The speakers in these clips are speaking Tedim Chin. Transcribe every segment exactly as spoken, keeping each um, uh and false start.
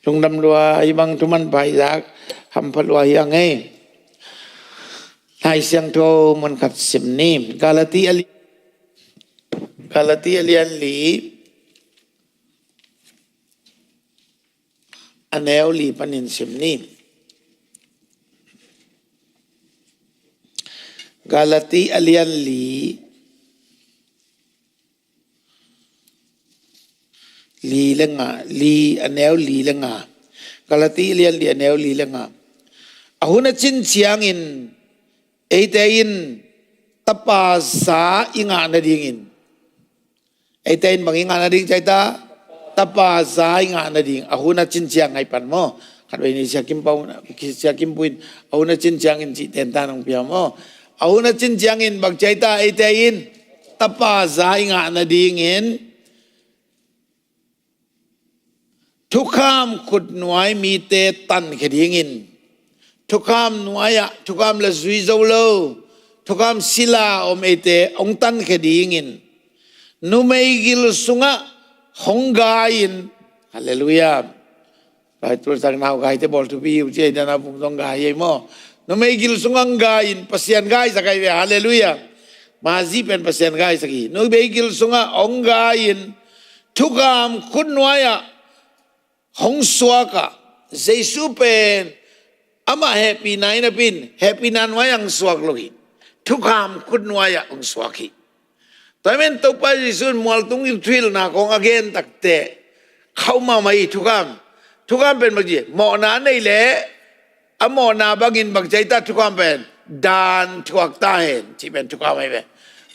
Lungdam lua, hih bang thuman pha i zak hampha lua hi a ngei. Lai Siangtho mun khat sim ni. Galati a li, Galati a lian li, a neu li panin sim ni. Galati a lian li, li le nga, li a neu li le nga. Galati a lian li a neu li le nga. A hun a cin ciangin eite in tapa za i ngah nadingin. Eite in bang i ngah nading ci a i ta? Tapa za i ngah nading. A hun a cin ciang ngai pan maw. Khat vei ni Sia Kim Pau, Sia Kim Pu in a hun a cin ciangin cih tentan hong pia maw. A hun a cin ciangin bang ci a i ta? Eite in tapa za i ngah nadingin thukham khutnuai mite tankhia dingin, thukham nuai-ah thukham la zui zo lo, thukham sila om eite hong tankhia dingin, numei gil sungah hong gai-in. Halleluiah. Gai tul sang nau gaite bawl thupi uh ci a i dan a pung zong gai ei maw. Numei gil sungah hong gai-in, Pasian gaisak ai ve. Halleluiah. Mazi pen Pasian gaisak hi. Numei gil sungah hong gai-in, thukham khutnuai-ah hong suak a, Jesu pen amah hehpihna in a pin, hehpihna nuai-ah hong suak lo hi. Thukham khutnuai-ah hong suak hi. Tua hi men Topa Jesu in mualtung thuhilhna kong a gen takteh khauh mahmah hi. Thukham, thukham pen bang ci, mawhna a nei leh a mawhna bangin bang ci a i ta? Thukham pen dan thuak ta hen, cih pen thukham ahi ve.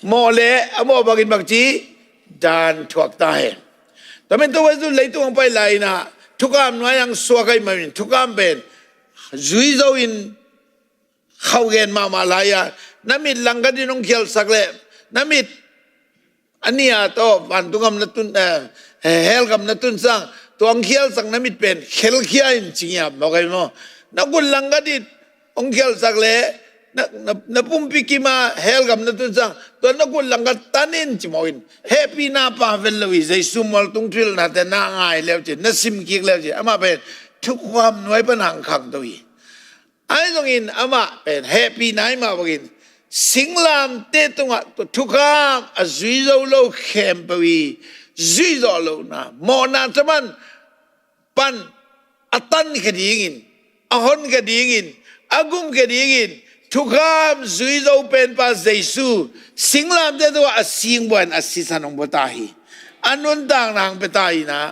Mawh leh a mawh bangin bang ci? Dan thuak ta hen. Tua men Topa Jesu leitung hong pai lai-in ah thukham nuai-ah hong suak ahih manin thukham pen zui zo-in khauh gen mahmah lai-a, na mit langgat in hong khialhsak leh na mit a nih a tawh vantung gam na tun, eh, hell gam na tun sang, tua hong khialhsak na mit pen khelkhia in ci ngiat mawk ahi maw. Na kut langgat in hong khialhsak leh na, na, na pumpi kim a hell gam na tun sang, tua na kut langgat tan in ci mawk in. Hehpihna pha vel lo hi. Jesu mualtung thuhilhnate na ngai leucin, na simkik leucin, amah pen thukham nuai pan hong khangto hi. Ahi zongin amah pen hehpihna ahih mah bangin singlamteh tungah thukham a zui zo lo khempeuh i zui zawh lohna, mawhna thaman pan a tankhia dingin, a honkhia dingin, a gumkhia dingin thukham zui zo penpa Jesu singlamteh tungah a sing bua in a sisan hong bua ta hi. A nuntakna hong pia ta hi-in ah,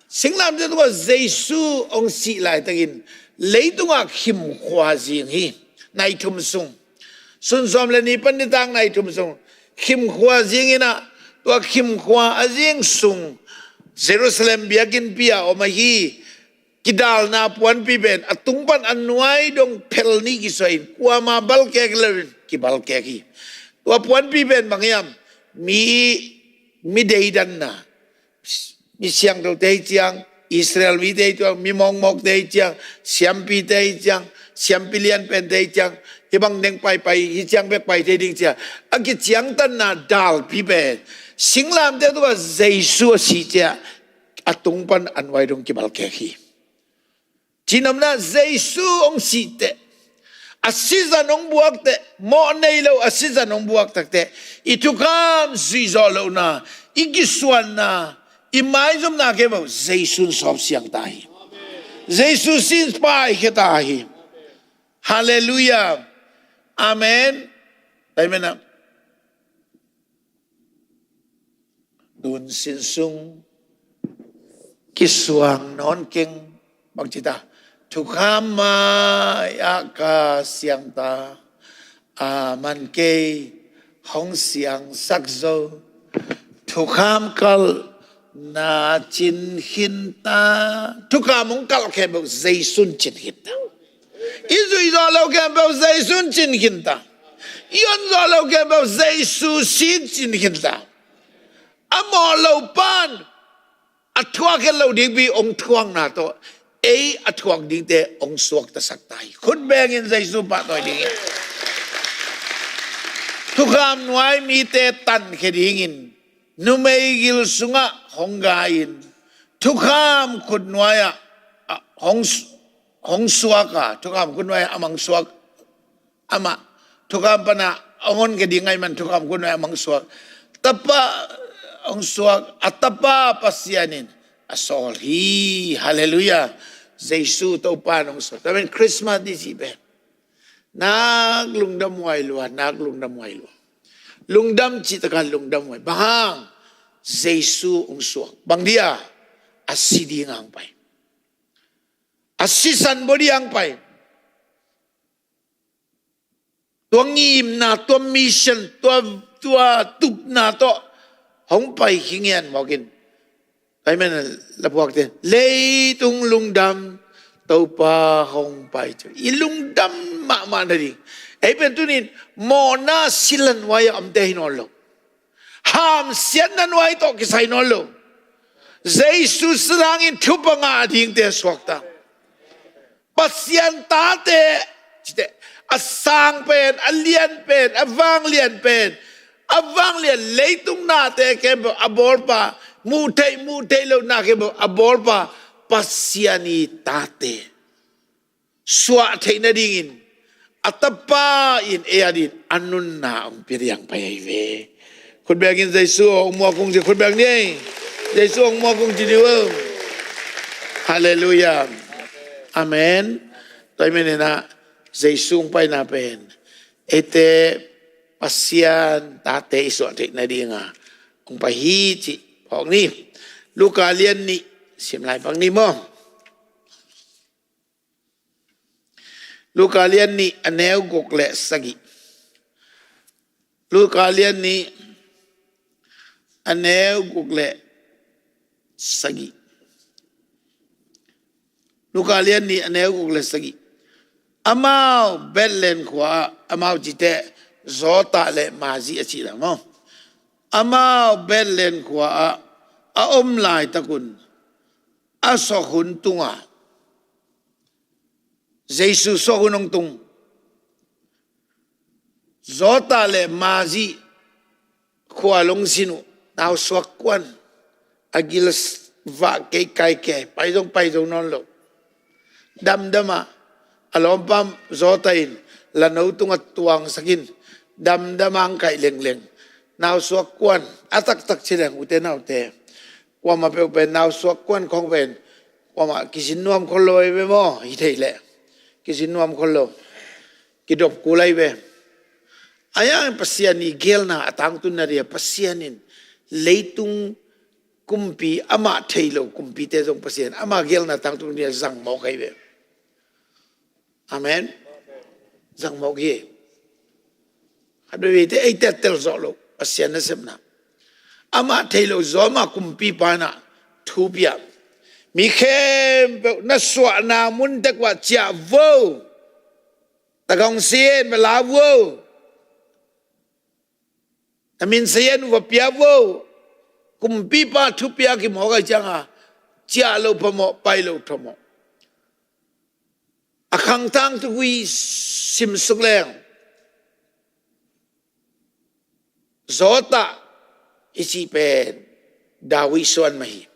singlamteh tungah Jesu hong sih laitakin leitungah khimkhua zing hi. Nai thum sung, sun sawm le nih pan nitak nai thum sung khimkhua zing in ah, tua khimkhua a zing sung Jerusalem biakinnpi-a om ahi kidalna puanpi pen a tung pan a nuai dong phel nih kisuah in kuamah balkek lo-in kibalkek hi. Tua puanpi pen bang hiam? Mi, mi deidanna, mi siangthote hi ciang, Israel mite hi ciang, mi mawkmawkte hi ciang, siampite hi ciang, siampi lianpente hi ciang, hih bang deng paipai hi ciang bek pai thei ding ci a, a kiciangtanna dalpi pen singlamteh tungah Jesu a sih ciang a tung pan a nuai dong kibalkek hi. Cinopna, Jesu hong sih teh, a sisan hong buak teh, mawh nei lo a sisan hong buak tak teh, i thukham zui zawh lohna, i kisuanna, i maizumna khempeuh Jesu in sawp siang ta hi. Jesu sin paikhia ta hi. Halleluiah. Amen. Amen. Tun sin sung kisuang nawn keng, bang ci ta? Thukham mai-ah ka siang ta, aman kei hong siangsak zo. Thukham kalhna cin khin ta. Thukham hong kalh khempeuh Jesu in cin khin ta. I zui zawh loh khempeuh Jesu in cin khin ta. I on zawh loh khempeuh Jesu sik cin khin ta. A mawh lo pan a thuak het loh dingpi hong thuakna tawh ei a thuak dingte hong suaktasak ta hi. Khut bengin Jesu pahtawi dingin. Thukham nuai mite tankhia dingin numei gil sungah hong gai-in thukham khut nuai-ah hong, hong suak a, thukham khut nuai a mang suak, amah thukham pana hong hon khe ding ahih man thukham khut nuai a mang suak. Tapa hong suak, a tapa Pasian in a sawl hi. Halleluiah. Jesu Topa in hong sawl. Tua pen Christmas ni cih pen nak lungdam huai lua, nak lungdam huai lua. Lungdam cih takin lungdam huai. Bang hang? Jesu hong suak. Bang dia? A si ding a hong pai. A sisan bawl ding a hong pai. Tua ngimna, tua mission, tua, tua tupna tawh hong pai hi ngian mawk in. Amen. Laphuakte, leitung lungdam, Topa hong pai ci. I lungdam mahmah nading. Ei pen tuni in mawhna silan huai a omte hi nawn lo. Hamsiatna nuai tawh kisai nawn lo. Jesu salang in thupha ngah dingte suakta. Pasian tate, cite, a sang pen, a lian pen, a vanglian pen, a vanglian leitung nate khempeuh a bawlpa, muh theih, muh theih lo na khempeuh a bawlpa, Pasian i tate suah theih nadingin a Tapa in ei adingin a nunna hong pia ding a hong pai ahi ve. Khut bengin Jesu hong muak ung ci, khut beng ni ei. Jesu hong muak ung ci ni uh. Halleluiah. Amen. Tua ahih manin ah Jesu hong paina pen eite Pasian tate i suah theih nading a hong pai hi cih phawk ni. Luka lian nih sim lai pak ni maw. Luka lian nih a neu guk le sagih. Luka lian nih a neu guk le sagih. Luka lian nih a neu guk le sagih. Amau Bethlehem khua ah, amau cite Josef le Mary a cih lam maw. Amau Bethlehem khua ah a om laitakun a suak hun tungah, Jesu suak hun hong tung. Josef le Mary khua lungsim uh, nausuak kuan, a gil vah kei kai kei, pai zong pai zo nawn lo. Damdam a, a lawmpa Josef in lano tungah tuangsak in, damdam a hong kaih lengleng. Nausuak kuan, a taktak ci leng ute naute. Kuamah peuh pen nausuak kuan khong pen kuamah kizin nuam khol lo ahi ve maw, hi thei leh. Kizin nuam khol lo. Kidop kul ahi ve. Ahi hang Pasian i geelna a tangtun nading a Pasian in leitung kumpi, amah thei lo kumpite zong Pasian ama geelna tangtun nading a zang mawk ahi ve. Amen. Zang mawk hi. Khat veivei te eite a tel zawh loh Pasian nasepna. Amah thei lo zaw, ama kumpipa in ah thu pia. Mi khempeuh na suahna mun tek uah ciah vo. Takong sin va la vo. Na min sayan uh va pia vo. Kumpipa thupiak i mawk ahih ciangin ciah loh phamawh, pai loh phamawh. A khangthang thugui simsuk leng, Josef i cih pen David suan mah hi.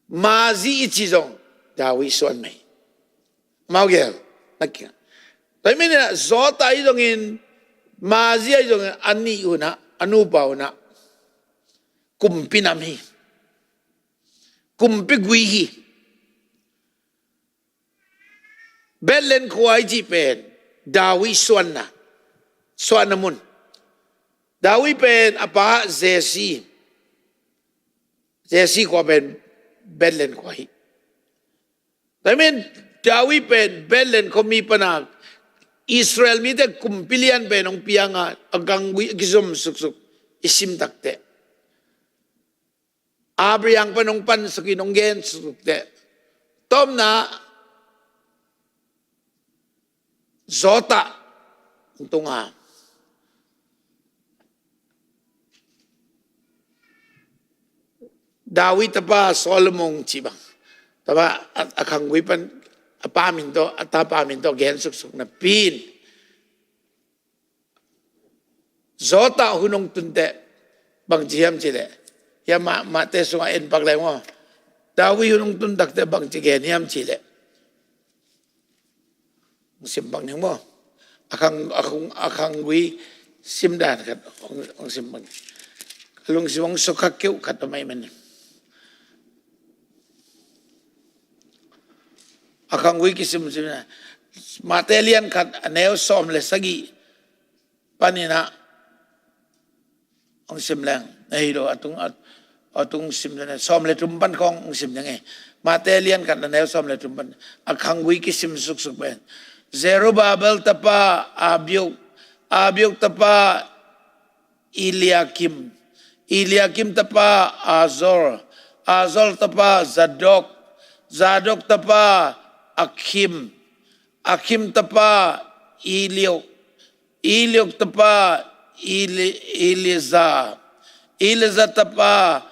Mary i cih zong David suan mah hi. Mau gel na kingah. Tua hi manin ah Josef ahi zongin, Mary ahi zongin, a nih un ah, a nupa un ah kumpi nam hi. Kumpi gui hi. Bethlehem khua i cih pen David suanna, suahna mun. David pen a pa Jesse. Jesse khua pen Bethlehem khua hi. Tua hi manin David pen Bethlehem khuami panin Israel mite kumpi lian pen hong piang a, a ganggui a kizom suksuk i sim takteh, Abraham pan hong pan sukin hong gen suksuk teh, tawpna Josef hong tung a, David tapa Solomon cih bang, tapa a, a khanggui pan a pa min tawh, a tapa min tawh gen suksuk napi in, Josef hun hong tun teh bang ci hiam cih leh, hiah mah, Matthai sungah en pak leng aw. David hun hong tun takte bang ci gen hiam cih leh, hong sim bang ning maw. A khang, a khang, a khanggui sim dan khat hong, hong sim bang. Ka lungsim hong sukha keuh khat a mai man. A khanggui kisim sim na. Mate lian khat a neu sawm le sagih panin ah hong sim leng. Ei lo, a tung, a, a tung sim leng. Sawm le thum pan khawng hong sim leng e. Mate lian khat a neu sawm le thum pan. A khanggui kisim suksuk pen. Zerubbabel tapa Abiud, Abiud tapa Eliakim, Eliakim tapa Azor, Azor tapa Zadok, Zadok tapa Akhim, Akhim tapa Eliud, Eliud tapa Eli-, Eleazar, Eleazar tapa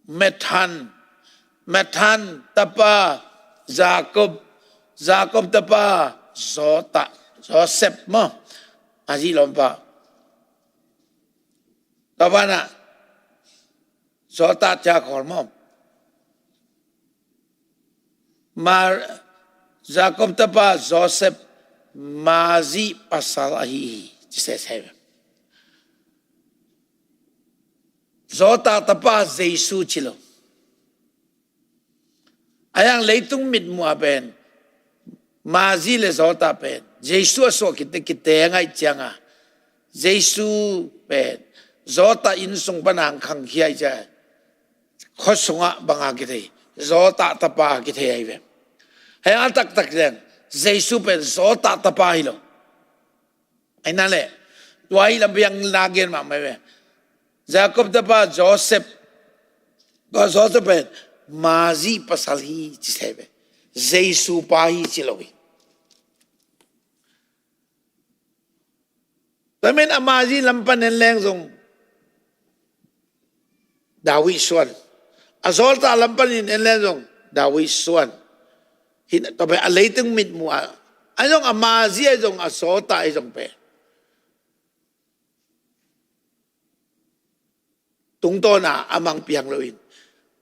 Matthan, Matthan tapa Jakob, Jakob tapa Joseph, Joseph maw, a zi lawmpa. Tua banah Joseph cia khawl maw. Mar-, Jakob tapa Joseph Mari pasal ahi hi, ci sese. Joseph tapa Jesu ci lo. A yang leitung mitmuh ah pen Mari le Joseph pen Jesu a suah kite, kite ngaih cianga Jesu pen Joseph innsung panang khangkhia i cia. Khua sungah banga kithei, Joseph tapa kithei ahi ve. Hei a taktak leng Jesu pen Joseph tapa hi lo. Aina le tua hi lampiang na gen mahmah ve. Jakob tapa Joseph, tua Joseph pen Mari pasal hi ci se ve. Jesu pa hi ci lo hi. Tua men a Mari lam pan en leng zong David suan. A Joseph lam panin en leng zong David suan. Hin tua pen a leitung mitmuh a, a zong a Mari a zong a Joseph a zong pen tungtawna a mangpiang loin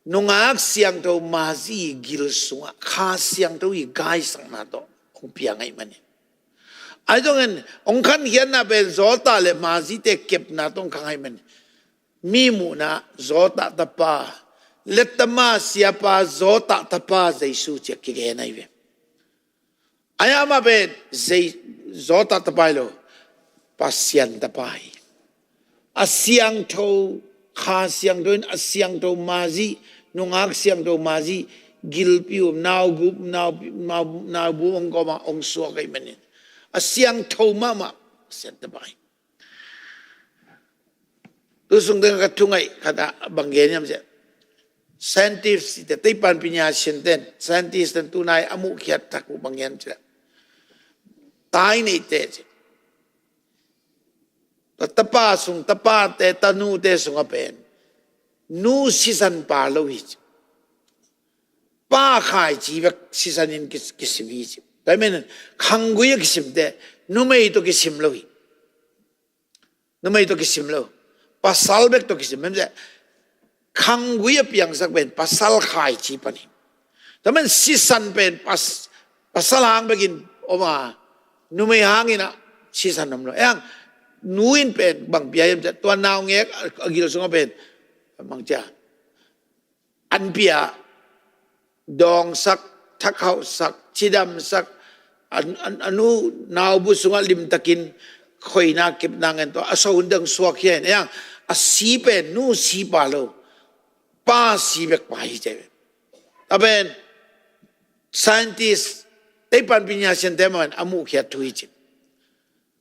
nungak siangtho Mari gil sungah Kha Siangtho i gaisakna tawh hong piang ahi manin. Ahi zongin hong khankhiatna pen Joseph le Mari te kepna tawh hong khang ahi manin. Mi muhna Joseph tapa, lettama siapa Joseph tapa Jesu ci-a kigen ahi ve. Ahi amah pen Joseph tapa hi lo, Pasian tapa hi. A siangtho, Kha Siangtho in a siangtho Mari, nungak siangtho Mari gilpi uh, naubu, nau, nau, naubu hong kawmah hong suak ahi manin a siangtho mahmah Pasian tapa hi. Tu sung teng ka thungaih khat ah bang gen hiam cih leh, scientist te, teipan pinya sin ten, scientist ten tunai a muhkhiat tak uh bang gen cih leh, tai neite cih, tapa sung, tapate, tanute sungah pen nu sisan pha lo hi cih. Pa khaici bek sisan in ki, kisim hi cih. Tua hi manin khanggui a kisimte numei tawh kisim lo hi. Numei tawh kisim lo. Pasal bek tawh kisim. Mem cih leh khanggui a piangsak pen pasal khaici pan hi. Tua men sisan pen pas-, pasal hang bekin om a, numei hangin ah sisan om lo. Ei ang nu in pen bang pia hiam cih leh tua naungek a, a gil sungah pen bang cia an pia, dawngsak, thakhauhsak, cidamsak, an, an, a nu naubu sungah limtakin khoina kepna ngen tawh a sawh hun dang suak hi a, ei ang a si pen nu si pha lo, pa si bek pha hi ci ve. A pen scientist, teipan pinya sin te mah in a muhkhiat thu hi cih.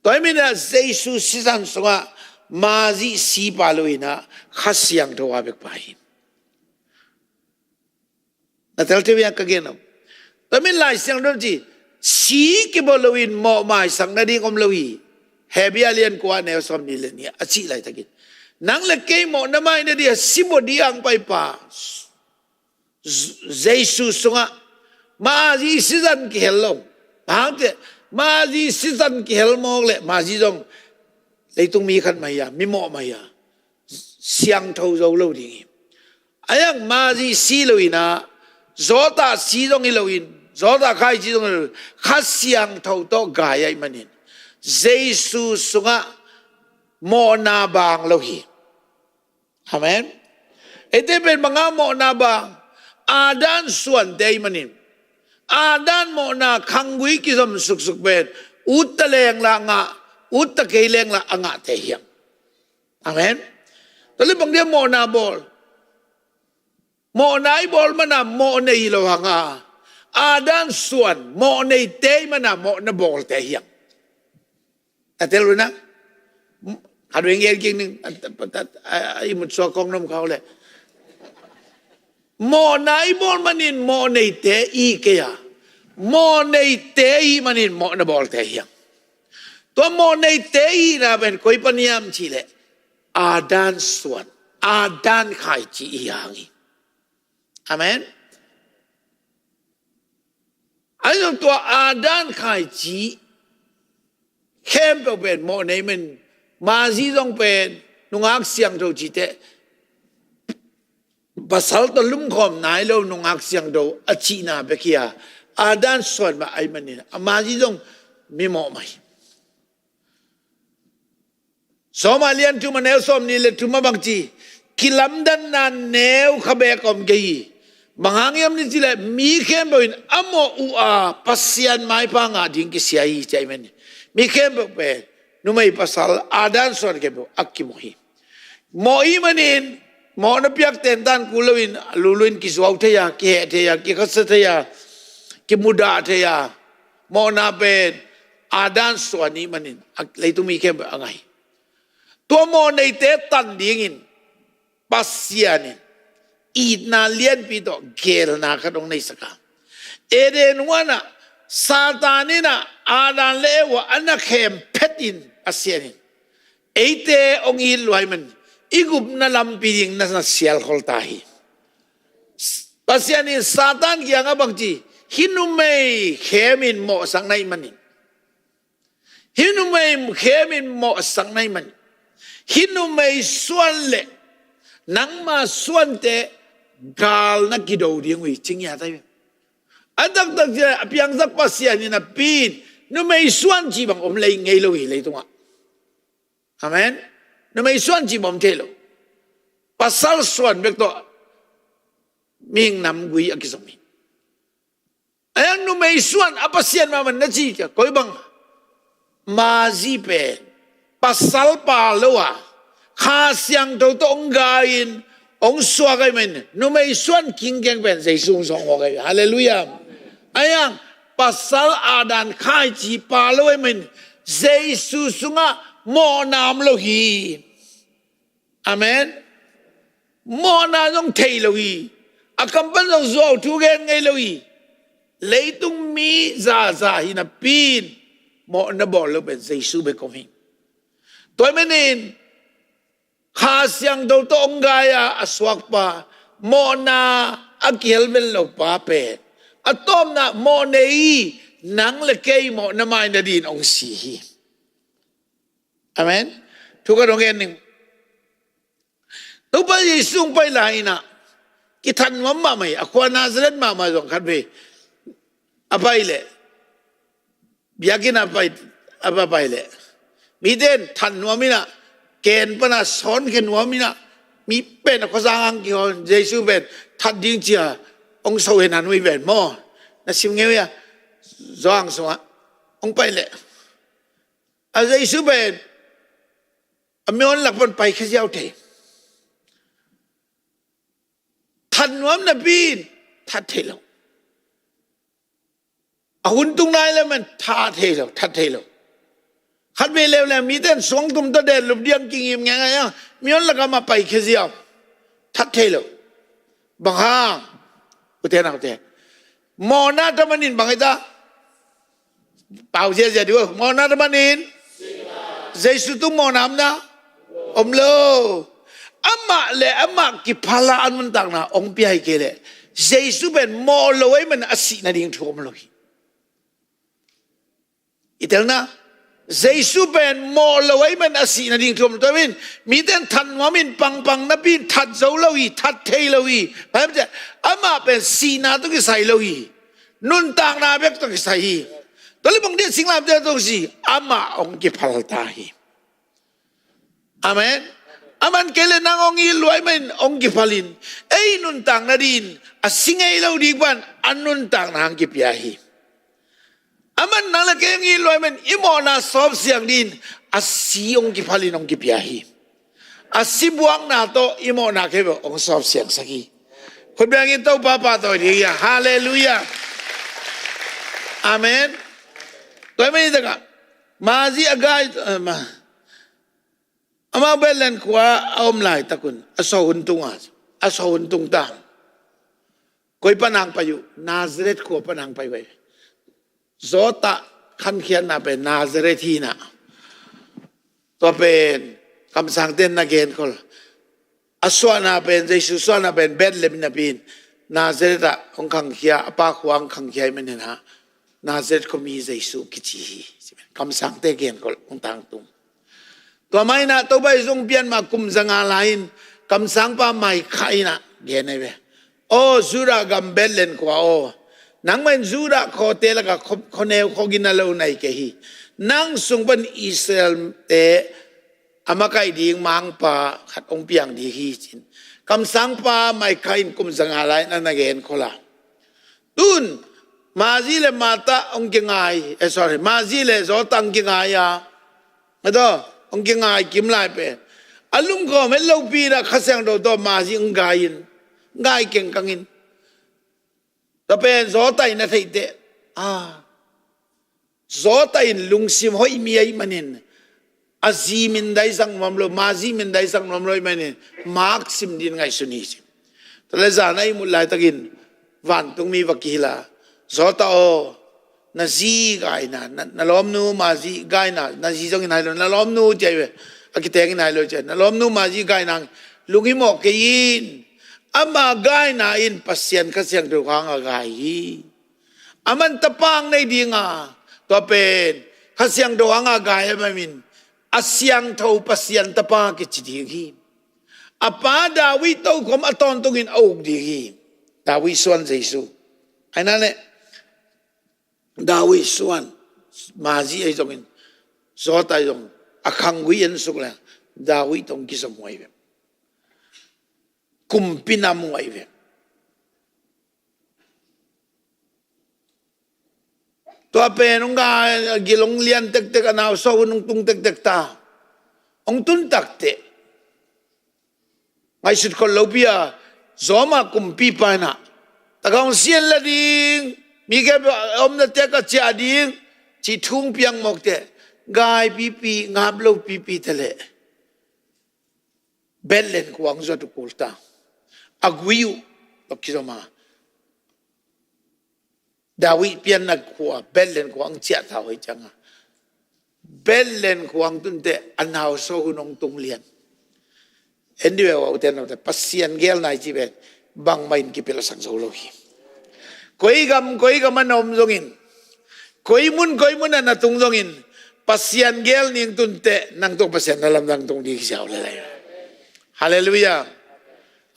Tua hi manin ah Jesu sisan sungah Mari si pha lo in ah Kha Siangtho a bek pha hi. Na tel thei uh hiam ka gen om? Tua hi manin Lai Siangtho ci, si kibawl loin mawhmaisak nading om lo hi. Hebru a lian kua a neu sawmnih le nih a cih laitakin nang le kei mawhna mai nading a si bawl ding a hong paipa Jesu sungah Mari sisan kihel lo. Bang hang cih leh Mari sisan kihel mawk leh Mari zong leitung mi khat mah hi a, mi mawh mah hi a, siangtho zo lo ding hi. A iang mazi si lo in ah, zawtah si zong hi lo in, zawtah khaici zong hi lo in, Kha Siangtho tawh gai ahih manin Jesu sungah mawhna bang lo hi. Amen. Eite pen banga mawhna bang, Adam suante ahih manin, Adam mawhna khanggui kizom suksuk pen, utta lengla a ngah, utta kei lengla a ngahte hiang. Amen. Tua le bang dia mawhna bawl? Mawhna i bawl mana mawh nei hi lo hanga, Adam suan mawh neite ahih mana mawhna bawlte hiang. A tel uh na. Khat vei ngel kik ning, a, a, a, a, i mut suak kong nom khau le. Mawhna i bawl manin mawh neite i kei a, mawh neite i manin mawhna bawlte hiang. Tua mawh neite i na pen koi pan hiam cih leh, Adam suan, Adam khaici i hang hi. Amen. Ahi zong tua Adam khaici khempeuh pen mawh nei men, mazi zong pen nungak siangtho cite, pasal tawh lumkhawm nai lo nungak siangtho a cihna bek hi a, Adam suan mah ahih manin a mazi zong mi mawh mah hi. Sawm a lian thum a neu sawm nih le thum ah bang ci? Kilamdanna neu kha beek a om kei hi. Bang hang hiam ni cih leh mi khempeuh in a mawh uh a Pasian maipha ngah ding kisia hi ci ahih manin, mi khempeuh pen numei pasal Adam suan khempeuh a kimawh hi. Mawh ahih manin mawhna piak tentan kul loin a lulu in kizuau thei a, kiheh thei a, kikhasa thei a, kimudah thei a, mawhna pen Adam suan ahih manin a leitung mi khempeuh a ngah hi. Tua mawh neite tan dingin Pasian in itna lianpi tawh geelna khat hong neisak a, Eden huan ah Satan in ah Adam le Eva a na khem phet in Pasian in eite hong it lua ahih manin i gupna lampi ding na na sialkhol ta hi. Pasian in Satan kiangah bang ci? Hih numei khem in mawhsak na hih manin, hih numei khem in mawhsak na hih manin, hih numei suan le nangma suante gal na kido ding uh hi ci ngiat ahi. A taktak ciang a piangsak Pasian in a pi in numei suan cih bang om lei ngei lo hi leitungah. Amen. Numei suan cih bang om thei lo. Pasal suan bek tawh mihing namgui a kizom hi. A iang numei suan a Pasian mahmah na ci kei a, koi bang? Mazi pen pasal pa lo a Kha Siangtho tawh hong gai-in hong suak ahih manin numei suan kingkeng pen Jesu hong suak ngawk ahi. Halleluiah. A iang pasal Adam khaici pa lo ahih manin Jesu sungah mawhna om lo hi. Amen. Mawhna zong thei lo hi. A kam pan zong zuau thu gen ngei lo hi. Leitung mi zaza hi napi in mawhna bawl lo pen Jesu bek om hi. Tua ahih manin Kha Siangtho tawh hong gai a a suakpa, mawhna a kihelven lopa pen a tawpna mawh nei hi. Nang le kei mawhna mai nadin hong si hi. Amen. Thu ka dong en ning. Topa Jesu hong pai lai-in ah kithat nuam mahmah hi. A khua Nazareth mahmah zong khat vei a pai leh, biakinn a pai, a pai leh mite in that nuam in ah, ken pan a sawnkhia nuam in ah, mi pen a khuasang ang kihawl, Jesu pen that ding ci a hong so hen han uh hi ven maw. Na sim ngei uh hia? Zawhang sungah hong pai leh a Jesu pen a mihon lak pan paikhia ziau thei. That nuam napi in that thei lo. A hun tung nai le man that thei lo, that thei lo. Khat vei leuleu mite in suangtum tawh den lup diang kingim ngeingai a, mihon lak ah mah paikhia ziau. That thei lo. Bang hang? Ute naute, mawhna tawh manin bang hi ta? Pau ziazia dih uh. Mawhna tawh manin Jesu tung mawhna om na? Om lo. Amah le amah kiphala a nuntakna hong pia hi kei leh Jesu pen mawh lo ahih man a sih nading thu om lo hi. I telna, Jesu pen mawh lo ahih man a sih nading thu om lo. Tua ahih man mite in that nuam in pangpang napi in that zo lo hi, that thei lo hi. Bang hang hiam cih leh amah pen sihna tawh kisai lo hi. Nuntakna bek tawh kisai hi. Tua leh bang dia singlamteh tawh si, amah hong kiphal ta hi. Amen. Aman kei le nang hong it lua ahih man hong kiphal in, ei nuntakna dingin a si ngei lo ding pan a nuntakna hong kipia hi. Aman nang le kei hong it lua ahih man i mawhna sawpsiang dingin a si hong kiphal in hong kipia hi. A si buakna tawh i mawhna khempeuh hong sawpsiangsak hi. Khut bengin Topa pahtawi ding hi. Halleluiah. Amen. Tua ahih man i takah Mary a gai, eh, ma- Amau Bethlehem khua a om laitak un a sawt hun tung a, a sawt hun tung ta. Koi pan hong pai uh? Nazareth khua pan hong pai uh hi. Joseph khankhiatna pen Nazareth hi na. Tua pen kamsangte in na genkhol. A suahna pen, Jesu suahna pen Bethlehem napi in, Nazareth ah hong khangkhia, a pa khua hong khangkhia ahih man in ah Nazareth khuami Jesu kici hi. Kamsangte genkhol hong tangtung. Tua mah in ah Topa Jesu hong pian ma kum zanga lai-in kamsangpa Micah in ah gen ahi ve. Aw Judah gam Bethlehem khua aw, nangmah in Judah khawte lakah khuaneu khuagina lo na hi kei hi. Nang sung pan Israel-te a makaih ding mangpa khat hong piang ding hi, ci-in kamsangpa Micah in kum zanga lai-in a na genkhol a. Tu-in Mary le Martha hong kingai, eh, sorry, Mary le Joseph hong kingai a, a tua hong kingai kim lai pen a lungkhawm het lopi-in ah Kha Siangtho tawh Mary hong gai in, gai kengkang in. Tua pen Joseph in a theih teh, ah, Joseph in lungsim hoih mi ahih manin a zi mindaizak nuam lo, Mary zi mindaizak nuam lo ahih manin mak sim dingin ngaihsun hi, ci. Tua leh zan a ihmut laitakin vantungmi va kihilh a, Joseph aw, na zi gaina, na, na lawmnu Mary zi gaina, na zi zongin hai lo, na lawmnu ci ahi ve, a kitengin hai lo ci a, na lawmnu Mary zi gaina lunghimawh kei in. Ama gaina in Pasian Kha Siangtho hanga gai hi. Aman tapa hong nei ding a, tua pen Kha Siangtho hanga gai ahih manin a siangtho Pasian tapa kici ding hi. A pa David tokhom a tawntungin a uk ding hi. David suan Jesu. Ahi na leh David suan Mary ahi zongin, Joseph ahi zong, a khanggui en suk leh David tawh hong kizom uh ahi ve. Kumpi nam uh ahi ve. Tua pen hong gai, a gil hong lian tektek, a nau sawt hun hong tung tektek ta. Hong tun takteh ngaihsut khol lopi a, Roma kumpipa in ah, "Takah hong sian la ding, mi khempeuh a omnate ah ka ciah ding," cih thu hong piang mawk teh, gai pipi, ngap lo pipi ta leh Bethlehem khua hong zuat uh kul ta. A gui uh tawh kizom a, David pianna khua Bethlehem khua hong ciah ta uh ahih ciangin, Bethlehem khua hong tun teh a nau sawt hun hong tung lian. En dih ve, ute naute, Pasian geelna i cih pen bangmah in kipelhsak zo lo hi. Koi gam koi gam ah na om zongin, koi mun koi mun ah na tung zongin, Pasian geel ning tun teh nang tawh Pasian na lamdang tung ding hi ziau lel lai. Halleluiah.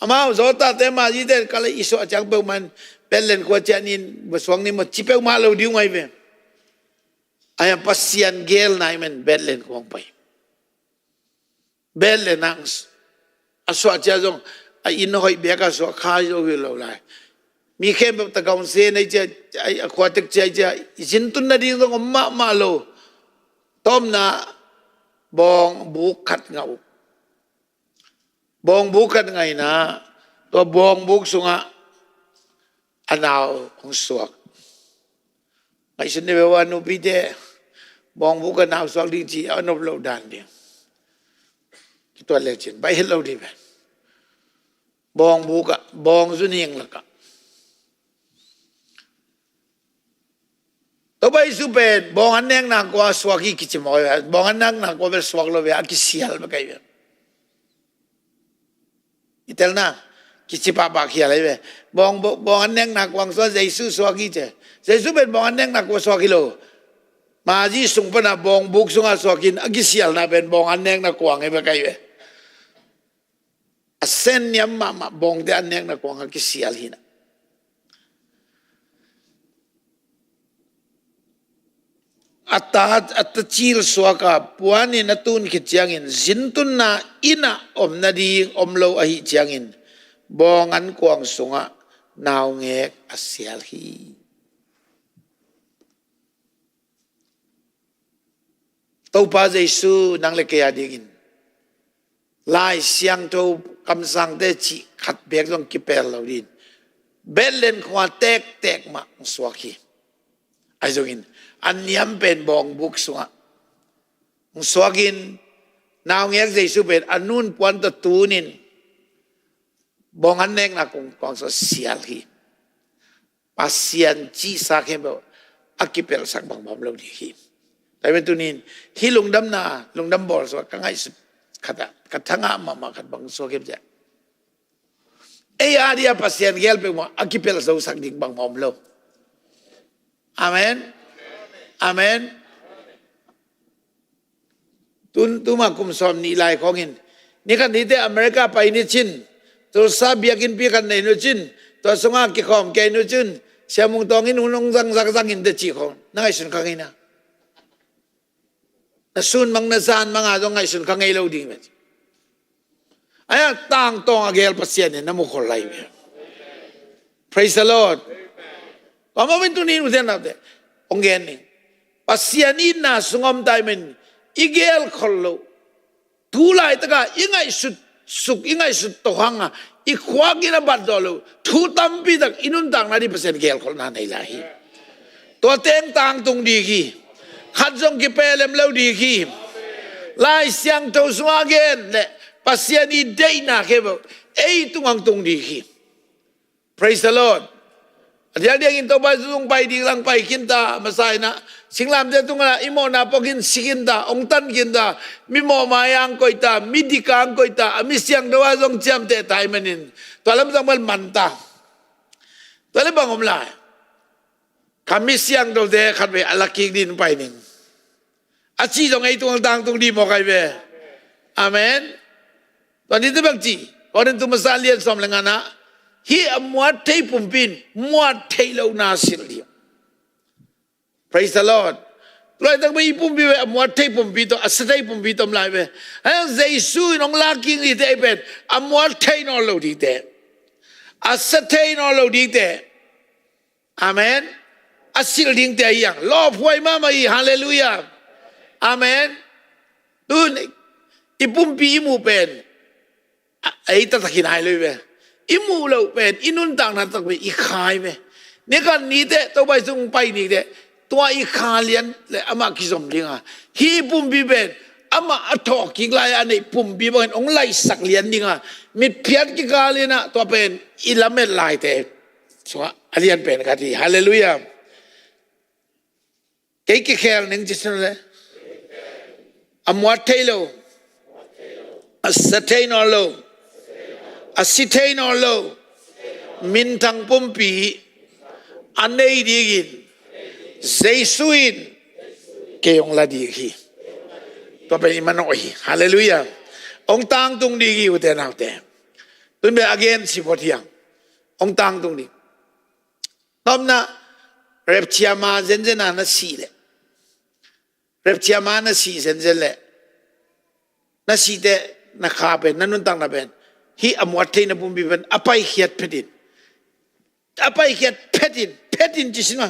Amau Joseph te, Mary te, ka lei i suah ciang peuhmah in Bethlehem khua ciah ni in, va suak ni maw, ci peuhmah lo ding uh ahi ve. Ahi hang Pasian geelna ahih manin Bethlehem khua hong pai. Bethlehem ah a suah ciang zong a inn hoih beek ah suah kha zo hi lo lai. Mi khempeuh takah hong sen ahi ciang, a khua tek ciang ahi ciang, i zin tun nading zong om mahmah lo. Tawpna, bawngbuk khat ngah uh. Bawngbuk khat ngah in ah, tua bawngbuk sungah a nau hong suak. Ngaihsun ni ve, a nupite, bawngbuk ah nau suak ding cih a nop loh dan ding. Kituat lecin baih het lo ding ve. Bawngbuk ah, bawng zun hing lakah. Topa Jesu pen bawng an nekna khua suak hi kici mawk hi ve. Bawng an nekna khua bel suak lo ve, a kisial bek ahi ve. I telna, kici pahpah khial ahi ve. Bawng, bawng, bawng an nekna khua suak, Jesu suak hi ci. Jesu pen bawng an nekna khua suak hi lo. Mazi sung pana bawngbuk sungah suakin a kisialna pen bawng an nekna kuang hi bek ahi ve. A sen niam mahmah bawngte an nekna kuang a kisial hi na. A ta, a ta cil suaka puanin a tun khit ciangin zintunna inn ah om nading om lo ahi ciangin bawng an kuang sungah naungek a sial hi. Topa Jesu nang le kei a dingin Lai Siangtho kamsangte cih khat beek zong kipel lo din Bethlehem khua tektek mah hong suak hi. Ahi zongin a niam pen bawngbuk sungah hong suakin naungek Jesu pen a nun puan tawh tunin bawng an nekna kung kuang sungah sial hi. Pasian cihsa khempeuh a kipelhsak bangmah om lo ding hi. Tua ahih manin tunin hih lungdamna, lungdam bawl sungah ka ngaihsut khat ah ka thangah mahmah khat bang suak hiam cih leh, ei a dia Pasian gel peuhmah a kipelh zosak ding bangmah om lo. Amen. Amen. Tun tuma kum sawm nih lai khawngin ni khat nite America pai ni cin, Tulsa biakinnpi khat nei nu cin, tua sungah kikhawm kei nu cin, Sia Mung Tawng in hun hong zangzak zangin te cih khawng na ngaihsun kha ngei na. Na sun mang na zan manga zong ngaihsun kha ngei lo ding ve. Ahi a tangtawng a gel Pasian in na mu khol lai ve. Praise the Lord. Tua mah bangin tuni in ute naute hong gen ning. Pasian itna sung om ta ahih manin i gel khol loh, tu laitaka i ngaihsut suk, i ngaihsut tohanga i khuak in a bat zawh loh thu tampi tak i nuntakna ding Pasian gelkholhna nei lai hi. Tua teng tangtung ding hi. Khat zong kipelem lo ding hi. Lai Siangtho sungah gen le Pasian i deihna khempeuh ei tungah tung ding hi. Praise the Lord. A diakdiakin Topa Jesu zong pai ding lang pai khin ta, masa in ah singlamteh tungah i mawhna puakin si khin ta, hong tan khin ta, mi mawh mai-ah hong koih ta, mi dik-ah hong koih ta, a mi siangtho-ah zong ciamteh ta ahih manin tua lam zong bel man ta. Tua leh bang om lai? Kha mi siangthote khatvei a la kik ding pai ning. A cih zong ei tungah tangtung ding mawk ahi ve. Amen. Tua nite bang ci, Korintu masa lian sawm le ngana, hih a muat thei pumpi in muat thei lohna silh ding. Praise the Lord. Tulaitak bang i pumpi ve a muat thei pumpi tawh a sa thei pumpi tawh om lai ve. Ahi zong Jesu in hong la kik dingte ahi pen a muat thei nawn lo dingte, a sa thei nawn lo dingte. Amen. A silh dingte ahi hang. Lawphuai mahmah hi. Halleluiah. Amen. Tun i pumpi i muh pen a, ei taktakin hai lo hi ve. I muh loh pen i nuntakna takpi i kha hi ve. Ni khat nite Topa Jesu hong pai ni teh tua i kha lian le amah kizom ding a, hih pumpi pen amah a thawhkik lai-a a neih pumpi bangin hong laihsak lian ding a, mitphiat kikal in ah tua pen i lamet laite sungah a lian pen khat hi. Halleluiah. Kei kikhel ning ci sun le, a muat thei lo, a sa thei nawn lo, a si thei nawn lo minthang pumpi a nei dingin Jesu in kei hong la ding hi. Tua pen i manawh hi. Halleluiah. Hong tangtung ding hi ute naute. Tun bel a gen si phot hi hang. Hong tangtung ding. Tawpna, rapture ma zenzen a na sih leh, rapture ma na sih zenzen leh, na sih teh na kha pen, na nuntakna pen, hih a muat theihna pumpi pen a paikhiat phetin, a paikhiat phetin, phetin ci sin ma,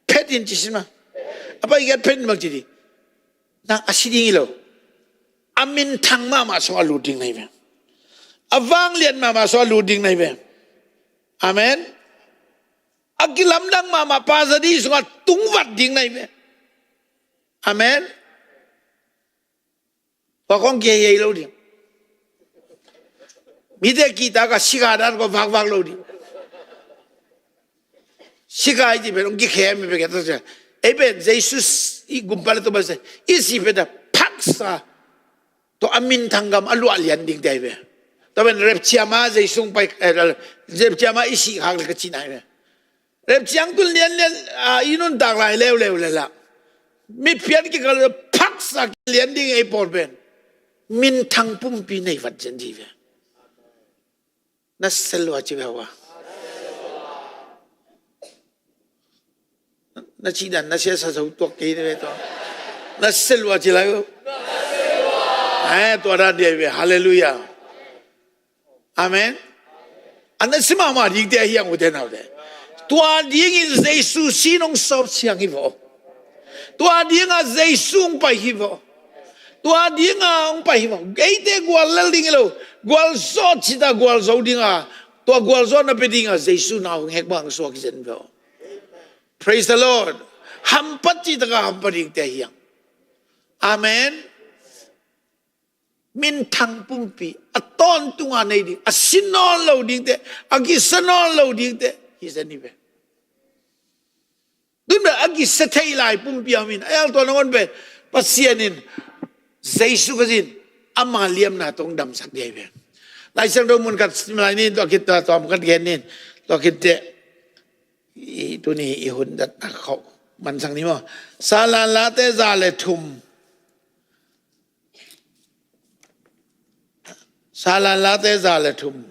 phetin ci sin ma, a paikhiat phetin bang ci ding? Nang a si ding hi lo, a minthang mahmah sungah lut ding na hi ve. A vanglian mahmah sungah lut ding na hi ve. Amen. A kilamdang mahmah Pa Za di sungah tungvat ding na hi ve. Amen. Tua kong kihei lo ding. Mite kihtak a sika dan kong vakvak lo ding. Sika i cih pen hong kikhem hi bek a, ei pen Jesu i gumpa le Topa i sih pen a phaksa tua a minthang gam a luah lian dingte ahi ve. Tua pen rapture ma Jesu hong pai, eh, rapture ma i sih khak le ka cihna ahi ve. Rapture hong tung lianlian, ah, i nuntak lai leuleu le lah Mitphiat kikal, phaksa kilian ding ei pawl pen minthang pumpi nei vat zen dih ve. Na sel lua ci ve hua. Na cih dan na siasa zo tuak kei ve tua. Na sel lua ci lai uh. Eh, tua dan dia ve. Halleluiah. Amen. A na si mahmah dingte a hiang ute naute. Tua dingin Jesu sin hong sawp siang hi vaw. Tua dinga Jesu hong pai hi vaw. Tua dinga hong pai hi vaw. Eite gual lel ding hi lo. Gualzawh cita gualzo dinga. Tua gualzawh na pia dinga Jesu na hong hek bang suak hi zen vaw. Praise the Lord. Hampat citaka hampat dingte a hiang. Amen. Minthang pumpi a tawntunga nei ding, a si nawn lo dingte, a kisa nawn lo dingte hi zen hi ve. Tun bel a kisa thei lai pumpi a min a yal tua nangawn pen Pasian in Jesu ka zin ama liamna tong damsak dia hi ve. Lai Siangtho mun khat sim lai nin, tua khit tua tawm khat gen nin, tua khit te i tuni i hun dat a khauh mansang ni maw. Salan late za le thum. Salan late za le thum.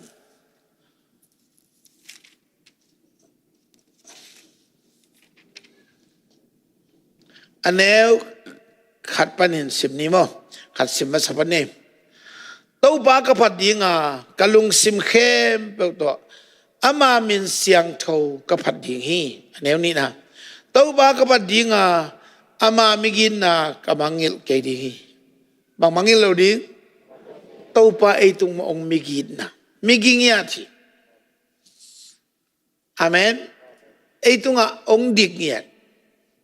A neu khat panin sim ni maw. Khat sim masa pan ni. Topa ka phat dinga ka lungsim khempeuh tawh ama min siangtho ka phat ding hi. A neu nihna. Topa ka phat dinga ama migitna ka mangngilh kei ding hi. Bang mangngilh lo ding? Topa ei tung mah hong migitna. Migingiat hi. Amen. Ei tungah hong dikngiat.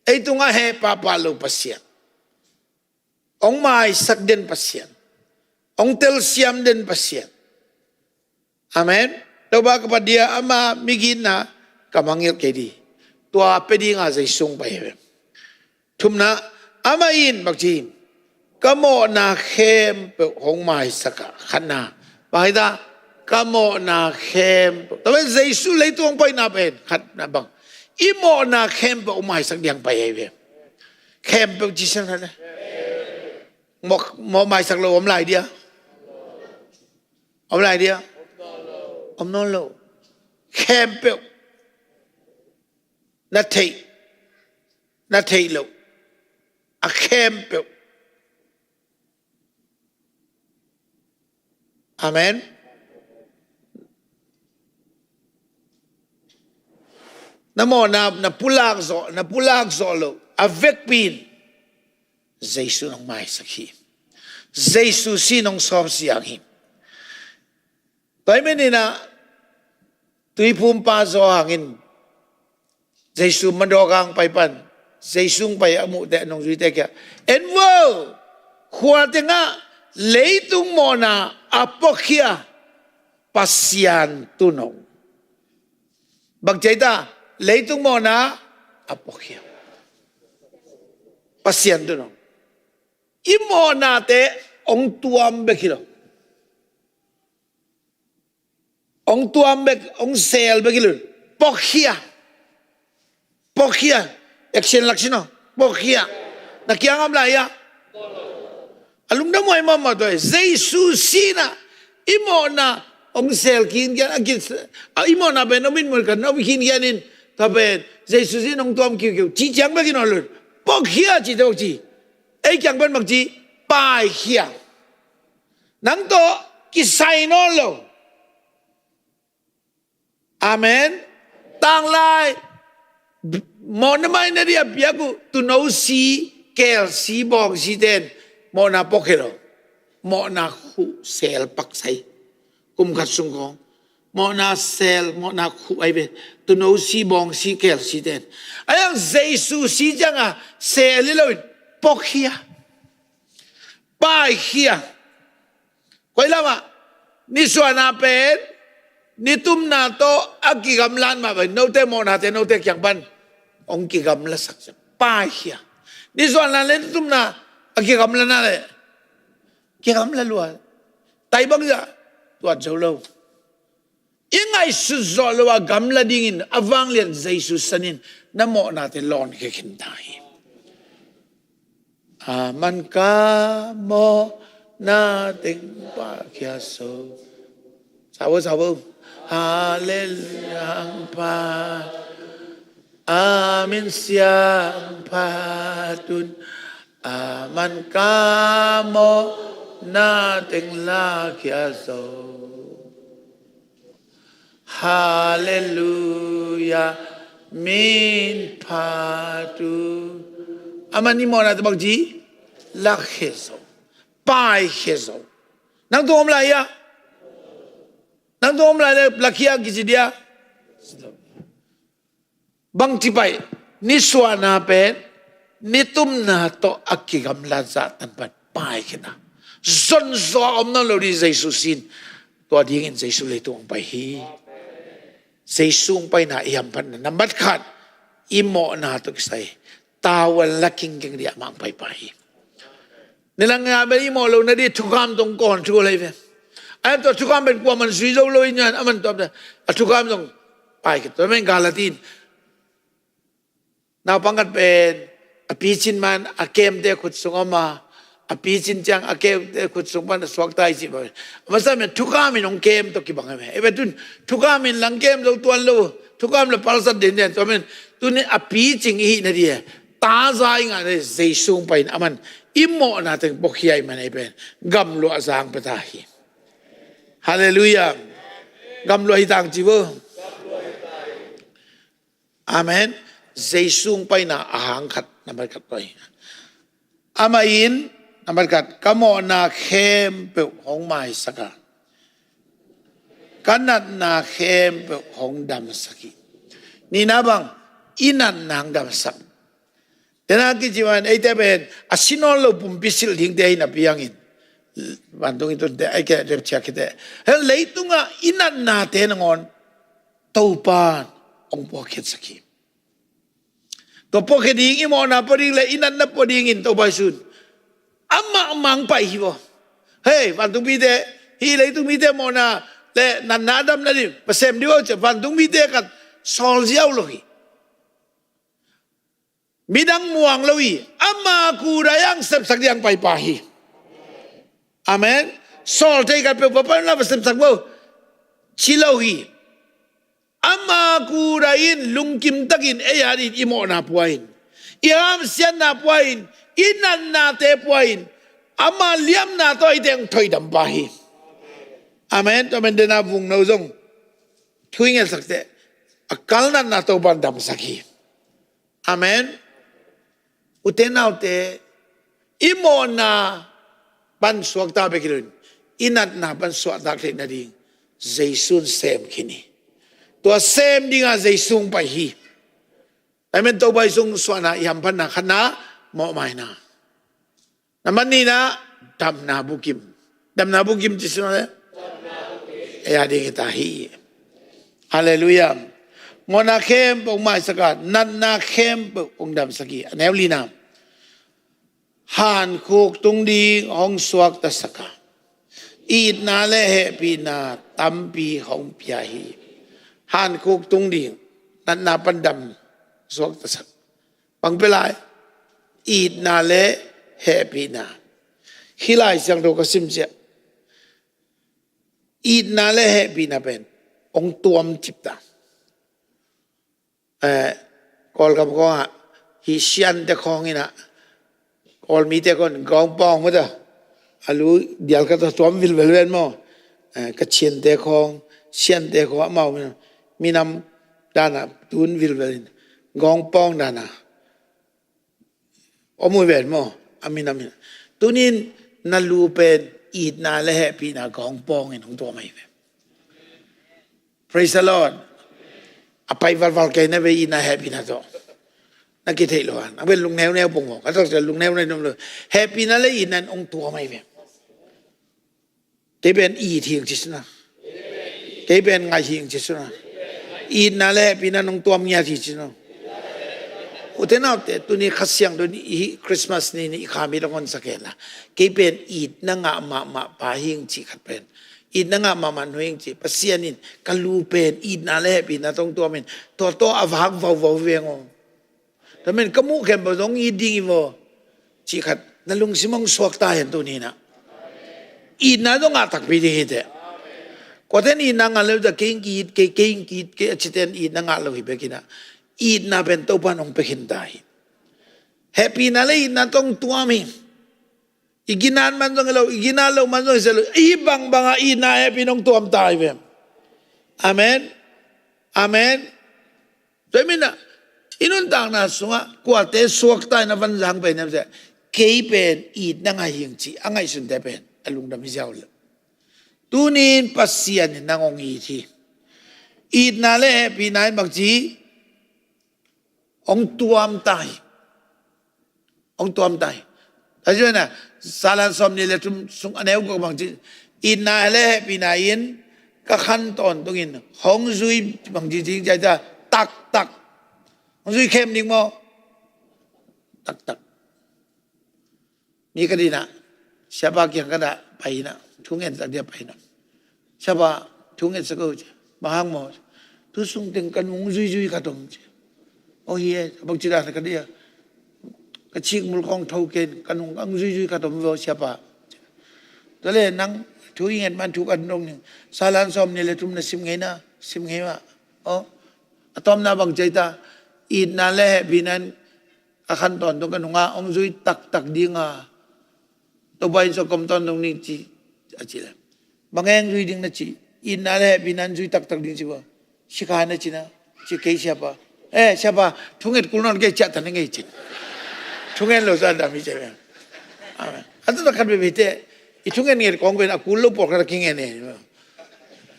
Ei tungah heh pahpah lo Pasian. Hong maisak den Pasian. Hong telsiam den Pasian. Amen. Topa ka phat dinga ama migitna ka mangngilh kei ding. Tua pia dinga Jesu hong pai hi ve. Thumna, amah in bang ci, ka mawhna khempeuh hong maisak a, khatna. Bang hi ta, ka mawhna khempeuh. Tua pen Jesu leitung hong paina pen khatna bang, i mawhna khempeuh hong maisak ding pai hi ve. Khempeuh ci siang khat le. Mawh, mawh maisak lo om lai dia. Om lai dia. Om nawn lo. Khempeuh. Na theih, na theih loh a khempeuh. Amen. Na mawhna, na pulak zawh, na pulak zawh loh a vekpi in Jesu in hong maisak hi. Jesu sin hong sawp siang hi. Tua ahih manin ah Tuiphumpa Johan in Jesu madawk a hong pai pan, Jesu hong pai a muhte a nungzuite kiangah, en vo, khua tengah leitung mawhna a puakhia Pasian tun hong. Bang ci ta, leitung mawhna a puakhia Pasian tun hong. I mawhnate hong tuam bek hi lo. Hong tuam bek, hong sel bek hi lo. Puakhia. Puakhia. Action lak sin aw. Puakhia. Na kiang om lai a. A lungdam huai mahmah tua hi. Jesu sin ah i mawhna hong sel khin kian, a kit, a i mawhna pen om in mun kan om khin kian in, tua pen Jesu sin hong tuam kiukiu. Ci ciang bek hi nawn lo. Puakhia ci te bek ci. Ei kiang pen bang ci, paikhia. Nang tawh kisai nawn lo. Amen. Tanglai mawhna mai na dih a piak uh tuuno si, keel si, bawng si ten mawhna puakhia lo. Mawhna khuh sel paksai. Kum khat sung khawng mawhna sel, mawhna khuh ahi ve. Tuuno si, bawng si, keel si ten. Ahi hang Jesu si ciangah sel hi loin puakhia, paikhia. Koi lamah nisuahna pen nitumna tawh a kigamla mahmah in, note mawhnate note kiang pan hong kigamlasak ciang paikhia. Nisuahna le nitumna a kigamlana le kigamla lua. Tai bang zah tuat zo lo. I ngaihsut zawh lo a gamla dingin a vanglian Jesu sanin na mawhnate lawnkhia khin ta hi. Aman ka mawhna teng paikhia zo. Sa vo, sa vo. Hallelujah, phat un. Amen, siang phat un. Aman ka mawhna teng lakhia zo. Hallelujah, min phat un. Aman i mawhna tawh bang ci? Lakhia zo. Paikhia zo. Nang tung om lai ia? Nang tung om lai le lakhia kici dia? Bangci pai, nisuahna pen nitumna tawh a kigamlat zah tan pan paikhiatna. Zonzaw a om nawn lo ding Jesu sin. Tua dingin Jesu leitung hong pai hi. Jesu hong paina i hamphatna nambat khat, i mawhna tawh kisai tavuan la kingkeng ding a mah hong paipai hi. Nilang nga bel i mawh lo nading thukham tawh kawn thu lai ve. A tua thukham pen kuaman zui zo lo in nyan a man tua pen a thukham tawh paikhia. Tua pen Galati in naupang khat pen a picin man a kemte khut sung om a, a picin ciang a kemte khut sung pan a suakta i cih bang. A masa men thukham in hong kem tawh kibang hi me. Ei pen tun thukham in lang kem zo tuan lo, thukham le palsat den den tua men tuni a picing i hih nading e. Taza i ngah nading Jesu hong pai in a man i mawhna teng puakhia i man ei pen gamluah zang pia ta hi. Hallelujah. Gamluah hi tang ci vo. Amen. Jesu hong paina a hang khat nambat khat tua hi. Amah in nambat khat ka mawhna khempeuh hong maisak a, ka natna khempeuh hong damsak hi. Nihna bang, i natna hong damsak. Tena kici man eite pen a si nawn lo pumpi silh dingte hi napi hangin vantung i tunte ai ke rep ciak khite. He leitungah i natnate nangawn Topan hong puakkhiatsak hi. Tua puakkhiat ding, i mawhna pua ding le i natna pua dingin Topa Jesu in amah mang pai hi vo. Hei, vantungmite, hih leitungmite mawhna le natna a dam nading Pasian ding vo cia vantungmite khat sawl ziau lo hi. Midang muang lo hi, ama kudai ang sepsak ding ang paipa hi. Amen. Sawl thei khat peuh papa na va sepsak vo ci lo hi. Ama kudai in lungkim takin ei adin i mawhna pua in, i hamsiatna pua in, i natnate pua in, ama liamna tawh i teng thoidam pa hi. Amen. Tua men dena vungno zong thu i ngelsak teh a kal natna Topan damsak hi. Amen. Ute naute, i mawhna pan suakta bek hi loin i natna pan suahtak theih nading Jesu in sem khin hi. Tua sem dinga Jesu hong pai hi. Amen. Topa i sung suahna i hamphatna khatna mawhmaina. Nambat nihna, damna bukim. Damna bukim ci suna le ei a ding hi ta hi. Halleluiah. Mawhna khempeuh hong maisak a, natna khempeuh hong damsak hi. A neu lina, hankhuk tung ding hong suaktasak a, itna le hehpihna tampi hong pia hi. Hankhuk tung ding, natna pan dam suaktasak. Bang pia lai, itna le hehpihna. Hih Lai Siangtho ka sim ciah itna le hehpihna pen hong tuam cipta. Eh, Kawlgam khawngah hih siante khawng inah Kawlmite khawng gawngpawng mata a lu dial khat a tuam vilvel ven maw? Eh, Kachiante khawng, siante khawng amau minam, minam danah tun vilvel in gawngpawng danah om uh ven maw? A minam in tunin na lu pen itna le hehpihna gawngpawng in hong tuam ahi ve. Praise the Lord. A pai valval kei na ve itna hehpihna tawh. Na kitheih lo a, na ve lungneuneu pong maw? Ka taksa lungneuneu nom lo. Hehpihna le itna in hong tuam ahi ve. Kei pen it hing ci suna. Kei pen ngai hing ci suna. Itna le hehpihna nong tuam ngiat hi ci suna. Ute naute, tuni Kha Siangtho ni, i Christmas ni ni i kha mi la ngon sa kei la. Kei pen itna ngah mahmah pa hing ci khat pen, itna ngah mahmah nu hing ci. Pasian in ka lu pen itna le hehpihna tawh hong tuam in tua tawh a vak vauvau veng aw. Tua men ka muh khempeuh zong it ding hi vaw. Cih khat Na lungsim hong suak ta hen tuni-in ah. Itna zong ngah takpi ding hi teh. Kuate in itna ngah lo ta, kei hong ki-it kei, kei hong ki-it kei a cite in itna ngah lo hi bek in ah. Itna pen Topa in hong pia khin ta hi. Hehpihna le itna tawh hong tuam hi. I ginat man zong hi lo, i ginat loh man zong hi lo. Hih bangbang a itna hehpihna hong tuam ta hi ve. Amen. Amen. Tua ahih manin ah, i nuntakna sungah kuate suakta in a van zang pen hiam cih leh, kei pen itna ngah hi ing cih a ngaihsunte pen a lungdam hi ziau lo. Tuni-in Pasian in nang hong it hi. Itna le hehpihna in bangci hong tuam ta hi. Hong tuam ta hi. Tua hi ciangin ah, Salan sawmnih le thum sung a neu guk bangci, itna le hehpihna in ka khan tawntungin hong zui, bangci ci hiam cih leh, taktak. Hong zui khem ding maw? Taktak. Mi khat in ah, siapa kiang khat ah pai in ah, thu ngetsak dia pai in ah, "Siapa, thu ngetsak o," ci. "Bang hang maw?" "Tu sung teng ka nung zuizui khat om," ci. "O hi e, bangci dan khat dia?" "Ka cikmul kong tho kei in, ka nung ang zuizui khat om ve aw, siapa." "Tua leh nang thu i nget man thu ka dong ning, Salan sawmnih le thum na sim ngei na, sim ngei mah. O, a tawpna bang ci hiam ta, itna le hehpihna in a khan tawntung ka nungah hong zui taktak ding a, Topa inn sung ka om tawntung ning," ci, a cih leh, "Bang hang zui ding na ci? Itna le hehpihna in zui taktak ding ci bua. Sikha na ci na," ci. "Kei siapa." "Eh, siapa, thunget kul nawn kei, ciah ta ning ei," ci. Thunget lo sa dam hi ci. Amen. A taktak khat veve teh, i thunget nget kong pen a kul lo pawlkhat a kingen e.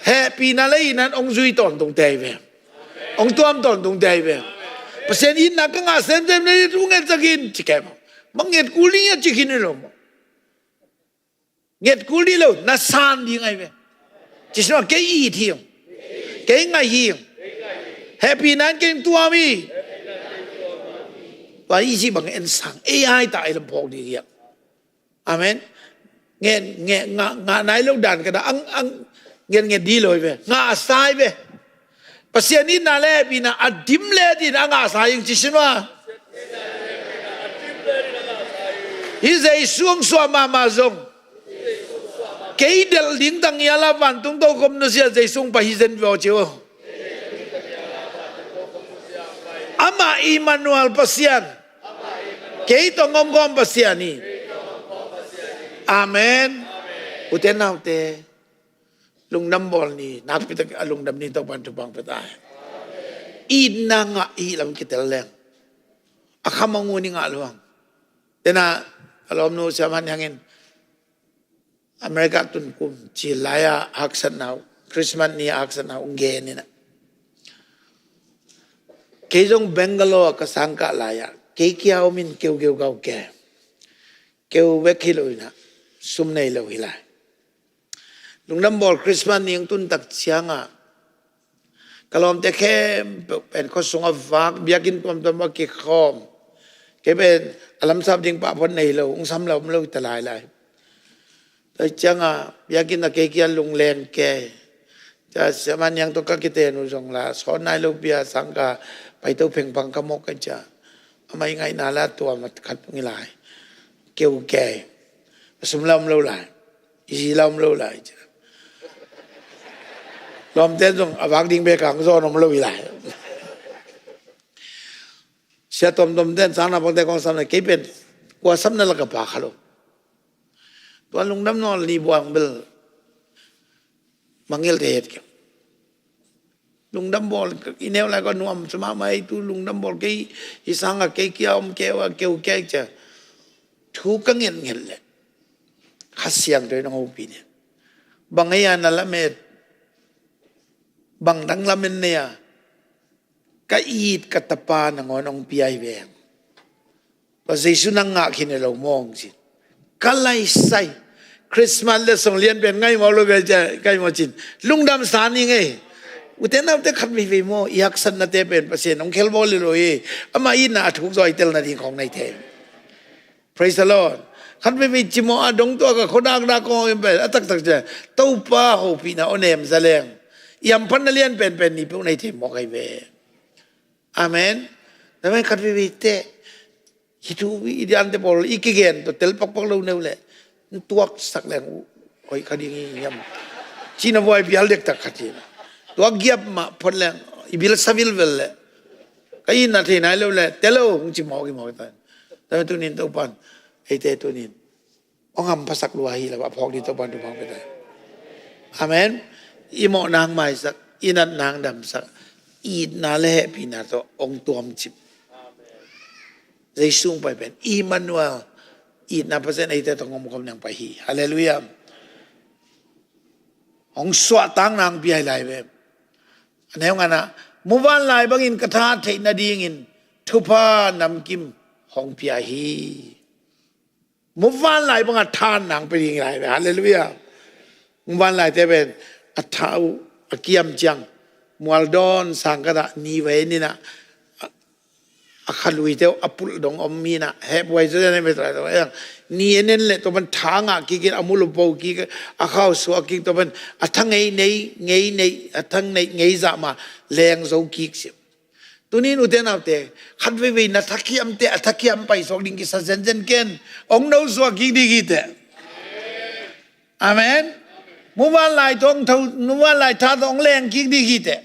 Hehpihna le itna in hong zui tawntungte hi ve. Hong tuam tawntungte hi ve. "Pasian itna ka ngah semsem na, thu ngetsak in," ci kei maw? "Bang nget kul ding a ci khin hi lo maw? Nget kul ding lo, na san ding ahi ve. Ci sin maw, kei it hi ung. Kei ngah hi ung. Hehpihna in kei hong tuam hi." Tua i cih bang en sang, ei ai ta, ei lam phawk ding hi a. Amen. Nge, nge, ngah, ngah nai lo dan ka da, ang, ang, nget, nget ding lo hi ve. Ngah a sai ve. Pasian itna le hehpihna a dim le din a ngah sai ing ci sin maw. Hih Jesu hong suah mahmah zong, kei delh ding tang hi a la, vantung tokhom nusia Jesu hong pai hi zen ve aw ci o. Amah Immanuel Pasian, kei tawh hong omkhawm Pasian hi. Amen. Ute naute, lungdam bawl ni, nakpi tak a lungdam ni, Topa'n thupha hong pia ta hen. Itna ngah i lam kitel leng, a kham a ngun i ngah lo hang. Tena, a lawmnu Sia Man Hiang in America tun kum cil lai-a haksatna uh, Christmas ni a haksatna uh hong gen in ah, "Kei zong Bangalore ah ka sangkah lai-ah kei kia om in keukeu ka ke. Keu bek hi lo in ah, sum nei lo hi lai. Lungdam bawl Christmas ni hong tun tak ciangah ka lawmte khempeuh pen khua sungah vak, biakinn tuamtuam ah kikhawm. Kei pen a lamsap ding pahphat nei lo, hong sam lo om lo hi ta lai lai. Tua ciangah biakinn ah kei kia lungleng kei. Sia Man Hiang tawh ka kiten uh zong la sawn nai lo pi a, sangkah paito phengphang ka mawk ka cia. Amah i ngaihna la tuam khat hong hi lai. Keu kei. A sum la om lo lai. I zi la om lo lai," ci. Lawmte zong a vak ding bek a hong zawn om lo hi lai. Sia tuamtuamte in sangnaupangte kong sam leh kei pen kua samna lak ah pha kha lo. Tua lungdam nawl ni buang bel mangelte het kei. Lungdam bawl, i neu lai kua nuam sa mahmah ei, tu lungdam bawl kei, hih sangah kei kia om keu a, keu kei cia. Thu ka ngetnget leh Kha Siangtho in hong hopih ni. Bang ei a na lamet, bang dang lamet nei a, ka it ka tapa nangawn hong pia hi veng. Tua Jesu nang ngah khin hi lo mawng cin. Ka laisai. Christmas letsong lian pen ngai maw lo ve cia, ngai maw cin. Lungdam sa ni ngei. Ute naute khat veivei maw, i haksatnate pen Pasian hong khelbawl hi lo hi. Amah itna a thuk zaw i telna ding khawng nei thei. Praise the Lord. Khat veivei cimawh a dong tua ka khuadakdak kawng in pen a taktak cia, Topa hopihna aw nem za leng, i hamphatna lian penpen ni peuh nei thei mawk ahi ve. Amen. Tua pen khat veivei teh Hi thu i diante pawl i kigen tawh tel pakpak lo neu leh, tuaksak leng uh hoih kha ding hi hiam? Cina vuai pial dektak khat hi. Tuak giap mah phot leng i bil sa vilvel leh, ka itna thei nai lo leh, tel o, hong ci mawk i mawk i tan. Tua tunin Topan eite tunin hong hamphasak lua hi lo, a phawk ding Topan thupha hong pia ta hi. Amen. I mawhna hong maisak, i natna hong damsak, itna le hehpihna tawh hong tuamcip. Jesu hong pai pen Immanuel, itna Pasian eite tawh hong om khawm nang pai hi. Halleluiah. Hong suahtakna hong pia hi lai ve. A neu nganah, muvanlai bangin ka tha theih nadingin thupha namkim hong pia hi. Muvanlai bangah tha nang pia ding lai ve. Halleluiah. Muvanlaite pen a tha uh a kiam ciang, mualdawn sang khatah ni va en inah, a khaluite uh a pulh dong om hi inah, hehpuai zaw zia nei mei tua tua eng. Ni en en leh tua pan tha ngah kik in, a mulu po kik, a khau suak kik, tua pan a tha ngei nei, ngei nei, a tha ngei, ngei zah ma leng zo kik si. Tunin ute naute, khat veivei na thakiamte a thakiam paisuak ding kisa zenzen ken. Hong nosuak kik ding hi teh. Amen. Muvanlai tawh hong tho, muvanlai tha tawh hong leng kik ding hi teh.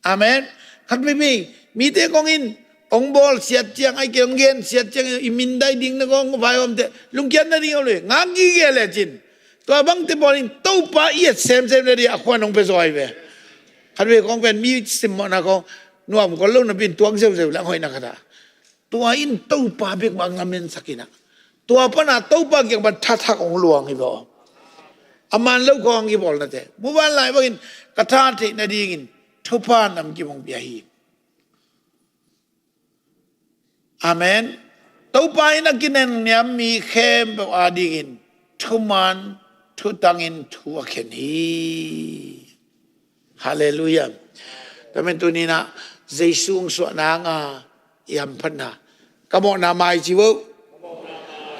Amen. Khat veivei mite kong in hong bawl siat ciang, ai ke hong gen siat ciang, i min dai ding na kong vai om teh, lungkiat na ding om le, ngak gige le cin. Tua bangte pawl in Topa i et semsem le ding a khuan hong pia zaw hi ve. Khat vei kong pen mi simmawhna kong nuam kol lo napi in tuak zeuzeu le a hoihna khat ah, tua in Topa bek bang lamensak inah, tua pana Topa kiang pan thathak hong luang hi vaw. A man lo khawng i bawlnate, muvanlai bangin ka tha theih nadingin thupha namkim hong pia hi. Amen. Topa in a kinengniam mi khempeuh adingin thuman thutangin thu a khen hi. Halleluiah. Tua men tuninah Jesu hong suah nanga i hamphatna, ka mawhna mai ci vo,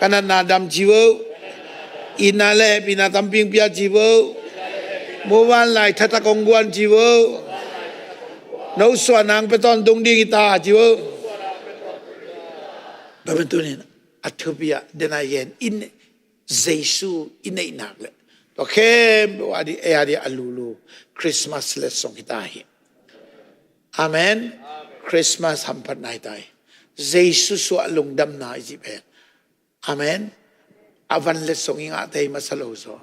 ka natna dam ci vo, itna le hehpihna tampi hong pia ci vo, muvanlai thathak hong guan ci vo, nosuahna hong pia tawntung ding hi ta ci vo. Tua men tunin a thupi ah denai gen in, Jesu i neih nak leh tua khempeuh a dih, ei a dih a lulu Christmas letsong hi ta hi. Amen. Christmas hamphatna hi ta hi. Jesu suah lungdamna i cih pen, amen, a van letsong i ngahte hi masa lo zaw.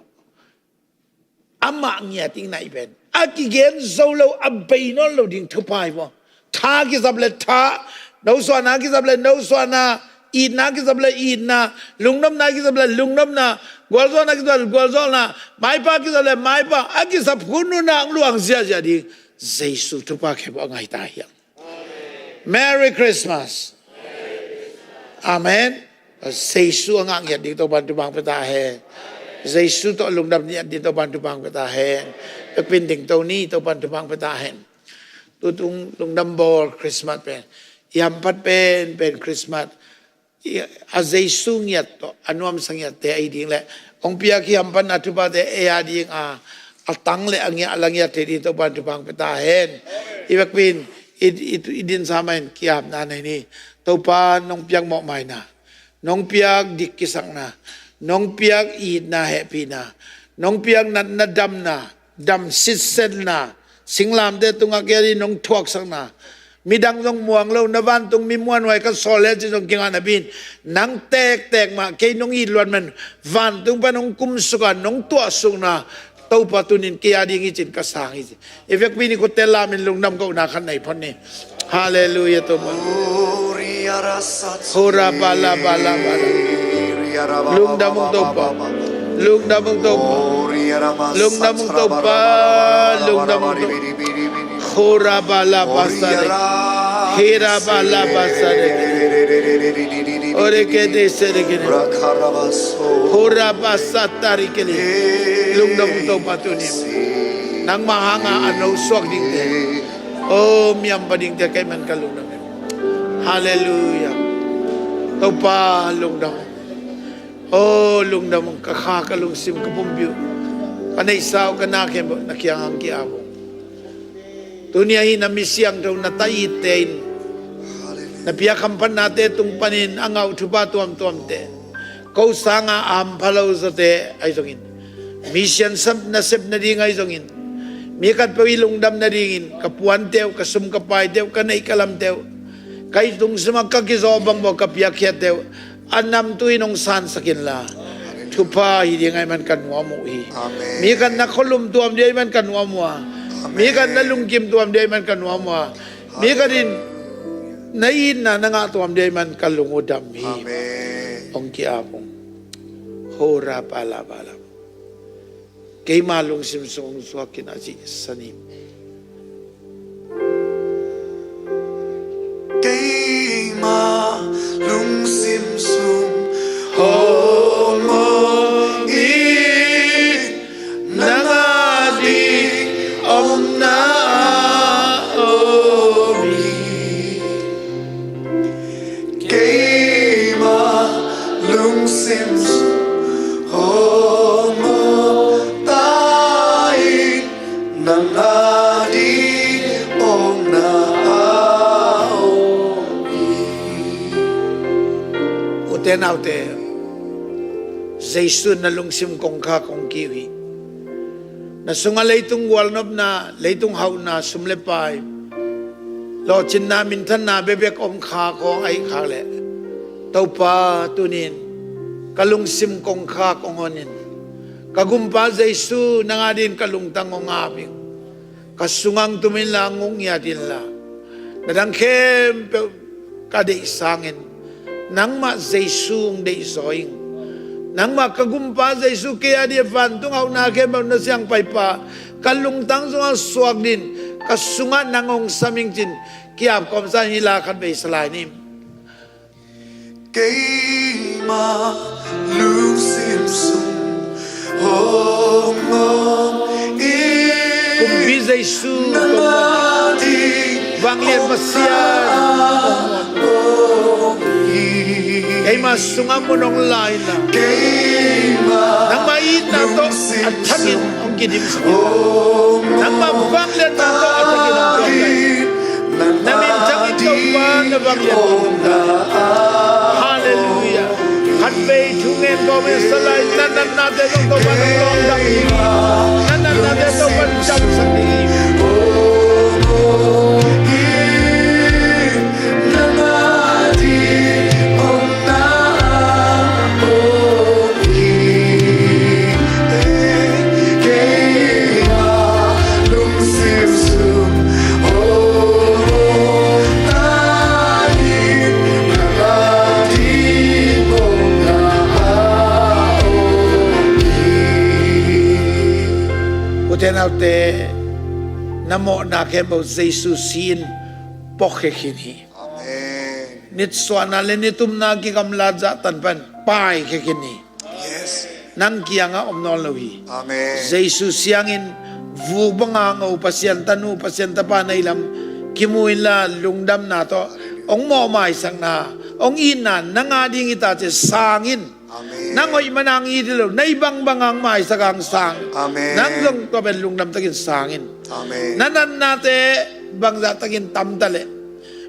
Amah ngiat i naih pen a kigen zo lo, a bei nawn lo ding thupha hi maw? Tha kizap le tha, nosuahna kizap le nosuahna, itna kizap le itna, lungdamna kizap le lungdamna, gualzawhna kizap le gualzawhna, maipa kizap le maipa, a kizap hun hun ah hong luang ziahziah ding Jesu thupha khempeuh a ngai ta hiang. Merry Christmas. Amen. Jesu a ngah ngiat ding Topan thupha hong pia ta hen. Jesu tawh lungdam ngiat ding Topan thupha hong pia ta hen. Pekpin ding to ni Topan thupha hong pia ta hen. Tutung lungdam bawl Christmas pen, i hampat pen pen Christmas, i, a Jesu ngiat tawh a nuamsa ngiatte a hi ding le hong piak hi hampatna thuphate ei a ding a, a tang le a ngiah a la ngiat thei ding Topan thupha hong pia ta hen. I vekpin i, i, i dinsa mahin kiapna nei ni. Topa nong piak mawhmaina, nong piak dik kisakna, nong piak itna hehpihna, nong piak natna damna, dam sitsetna, singlamte tungah kei a dih nong thuaksakna, midang zong muang lo na vantung mi muanhuai ka sawl le ci zong kingah napi in, nang tektek mah kei nong it luat man, vantung pan hong kumsuk a nong tuahsukna Topa tunin kei a ding hi cin ka sang hi ci. I vekpi ni khutte lamin lungdam kohna khat nei phot ni. Halleluiah Topa. Hora bala bala bala. Lungdam ung Topa. Lungdam ung Topa. Lungdam ung Topa. Lungdam ung Topa. Hora bala basare. Hera bala basare. Ore kede sere kede. Hora basatari kede. Lungdam ung Topa tunin. Nangmah hanga a nosuak dingte, o miampa dingte kei man ka lungdam hi. Halleluiah. Topa lungdam. O lungdam ung, ka kha ka lungsim ka pumpi uh, ka neihsa uh ka na khempeuh na kiang hong ki-ap ung. Tuni a hi na mi siangtho na ta itte in Na piak hamphatnate tung panin a ngah uh thupha tuamtuamte, ko sanga a hampha lo zawte ahi zongin, mi siansap nasep nading ahi zongin, mi khatpeuh i lungdam nadingin ka puante uh, ka sum ka paite uh, ka neih ka lamte uh, ka i lungsim ah ka kizaw bangbang ka piakkhiatte uh a namtui in hong sansak inla, thupha hi ding ahih man ka nuam uh hi. Amen. Mi khat na khualum tuam ding ahih man ka nuam uh a, mi khat na lungkim tuam ding ahih man ka nuam uh a, mi khat in na itna na ngah tuam ding ahih man ka lung uh dam hi. Amen. Hong ki-ap ung. Hora pala pala. Keima lungsim sung hong suak in a cih sanin. Keima lungsim sung hong om in, nang a ding omna om hi. Keima lungsim sung hong om ta in, nang a ding omna om hi. Ute naute, Jesu na lungsim kongkhak hong ki uh hi. Na sungah leitung gualnopna, leitung hauhna, sum le pai, lawhcinna, minthanna bekbek om khak hong ahih khak leh, Topa, tuni-in ka lungsim kongkhak hong hon in. Ka gumpa Jesu, nang a dingin ka lungtang hong ap ing. Ka sungah hong tum inla, hong ngiat inla, na dang khempeuh ka deih sangin nangmah Jesu hong deihzaw ing. Nangmah ka gumpa Jesu, kei a dingin vantung hauhna khempeuh na siangpaipa, ka lungtang sungah suak dingin, ka sungah nang hong sam ing ci-in ki-ap kawmsa in hih la khat vei sa lai ni. Keima lungsim sung hong om in, Kumpi Jesu, nang a ding vanglian Pasian, keima sungah mun hong la inla, nangmah itna tawh a thakin hong kidimsak in, nangmah vangliatna tawh a thakin hong tuamsak in. Na min thang in Topa, na vanglian tawh hong tuam in. Halleluiah. Khatvei thu ngen kawmin sa lai, na natnate zong Topa in hong lawngdam ding hi. Na natnate Topa in damsak ding hi. Ute naute, na mawhna khempeuh Jesu si in puakkhia khin hi. Amen. Nitsuahna le nitumna kigamlat zah tan pan paikhia khin hi. Yes. Nang kiangah om nawn lo hi. Amen. Jesu siangin vuk banga ngo Pasian tanu, Pasian tapa na hih lam kimu inla, lungdamna tawh hong mawhmaisakna, hong itna nang a ding hi ta ci-a sang in. Amen. Nang hoih man hong it hi lo, na hih bangbang hong maisak hong sang. Amen. Nang zong tua pen lungdam takin sang in. Amen. Na natnate bangzah takin tam ta leh,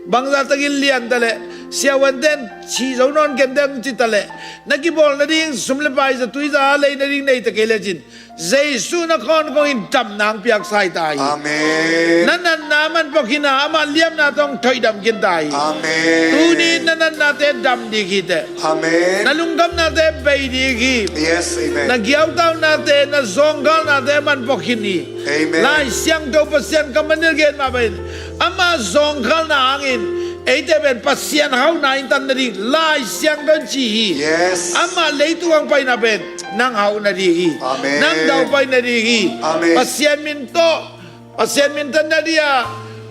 bangzah takin lian ta leh, siavuante in sih zo nawn ken teh hong ci ta leh, na kibawl nading sum le pai, zatui zaha lei nading nei ta kei lecin, Jesu na khawnkhong in damna hong piaksa hi ta hi. Amen. Na natna a manphuak khin a, amah liamna tawh hong thoihdam khin ta hi. Amen. Tuni na natnate dam ding hi teh. Amen. Na lungkhamnate bei ding hi. Yes, amen. Na giautaunate, na zawngkhalnate a manphuak khin hi. Amen. Lai Siangtho Pasian kammal in gen mah bangin, ama zawngkhalna hangin eite pen Pasian hauhna in tan nading Lai Siangtho in ci hi. Yes. Amah leitung hong paina pen nang hauh nading hi. Amen. Nang daupai nading hi. Amen. Pasian min tawh, Pasian minthang nading a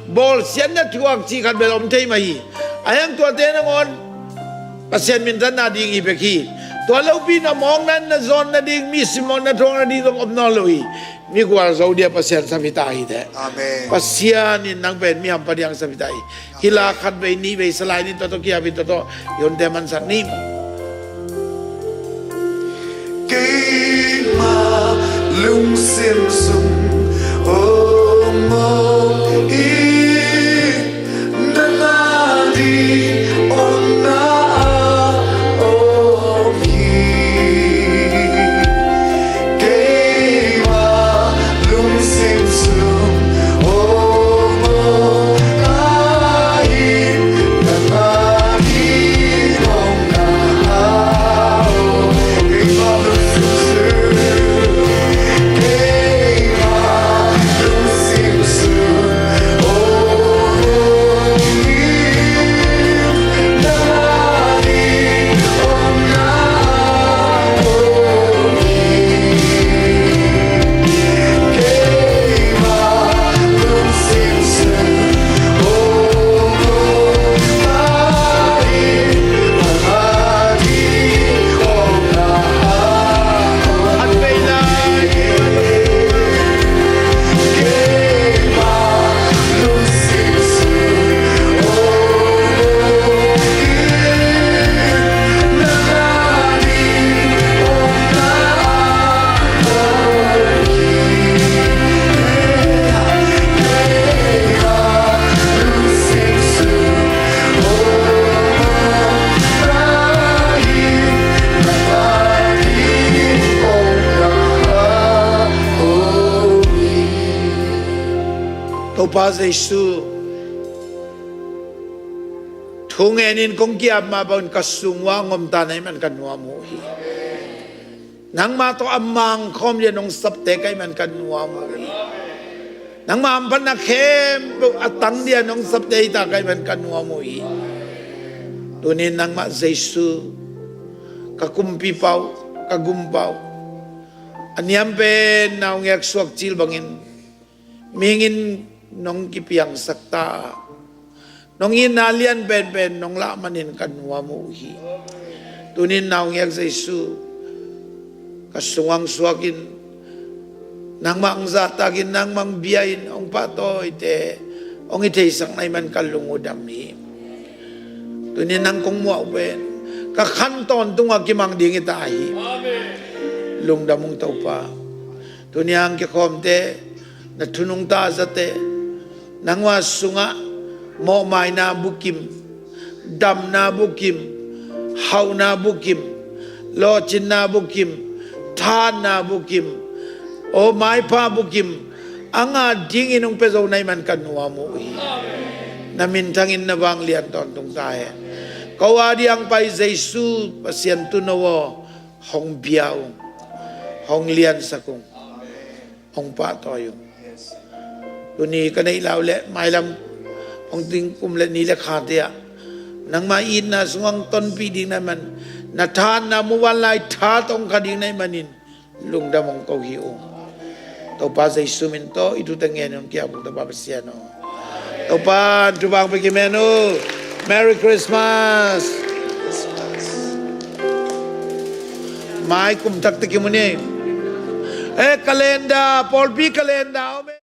bawlsiatna thuak cih khat bel om thei mah hi. Ahi hang tuate nangawn Pasian minthanna ding hi bek hi. Tua lopi na mawkna in na zawn nading, mi simmawhna thuak nading zong om nawn lo hi. Mi gualzo ding a Pasian sap hi ta hi teh. Amen. Pasian in nang pen mi hampha ding a sap hi ta hi. Hih la khatvei nihvei sa lai ni, tua tawh ki-ap in, tua tawh i hunte mansak ni. Keima lungsim sung hong om in, nang a ding Topa Jesu, thu ngenin kong ki-ap mah bangin ka sung uah hong omta na hih man ka nuam uh hi. Nangmah tawh a mangkhawm dingin hong sapte ka hih man ka nuam uh hi. Nangmah hamphatna khempeuh a tang dingin hong sapte hi ta ka hih man ka nuam uh hi. Tunin nangmah Jesu, ka Kumpipa uh, ka Gumpa uh, a niam pen naungek suak cil bangin mihing in nong kipiangsak ta a, nong itna lian penpen nong lah manin ka nuam uh hi. Tunin naungek Jesu, ka sungah hong suakin, nangmah hong zahtakin, nangmah hong bia-in, hong pahtawite hong hi theisak na hih man ka lung uh dam hi. Tunin nang kong muah uh pen ka khan tawntungah kimang ding hi ta hi. Lungdam ung Topa. Tuni-a hong kikhawmte, na thu nungta zate, nangmah sungah mawhmaina bukim, damna bukim, hauhna bukim, lawhcinna bukim, thahatna bukim, aw maipha bukim a ngah dingin hong pia zo na hih man ka nuam uh hi. Na minthangin na vanglian tawntung ta hen. Ko a ding hong pai Jesu Pasian Tuuno aw, hong bia ung, hong liansak ung, hong pahtawi ung. Tuni ka neih lai uh leh mailam hong ding kum le ni le khate ah nangmah itna sungah hong tonpih ding na hih man, na thahatna muvanlai tha tawh hong kha ding na hih manin lungdam hong ko hi ung. Topa Jesu min tawh hih thute ngen hong ki-ap ung Topa Pasian aw. Topa'n thupha hong pia kim hen uh. Merry Christmas. Mai kum thakte kimu ni. Eh, calendar, pawlpi calendar om e.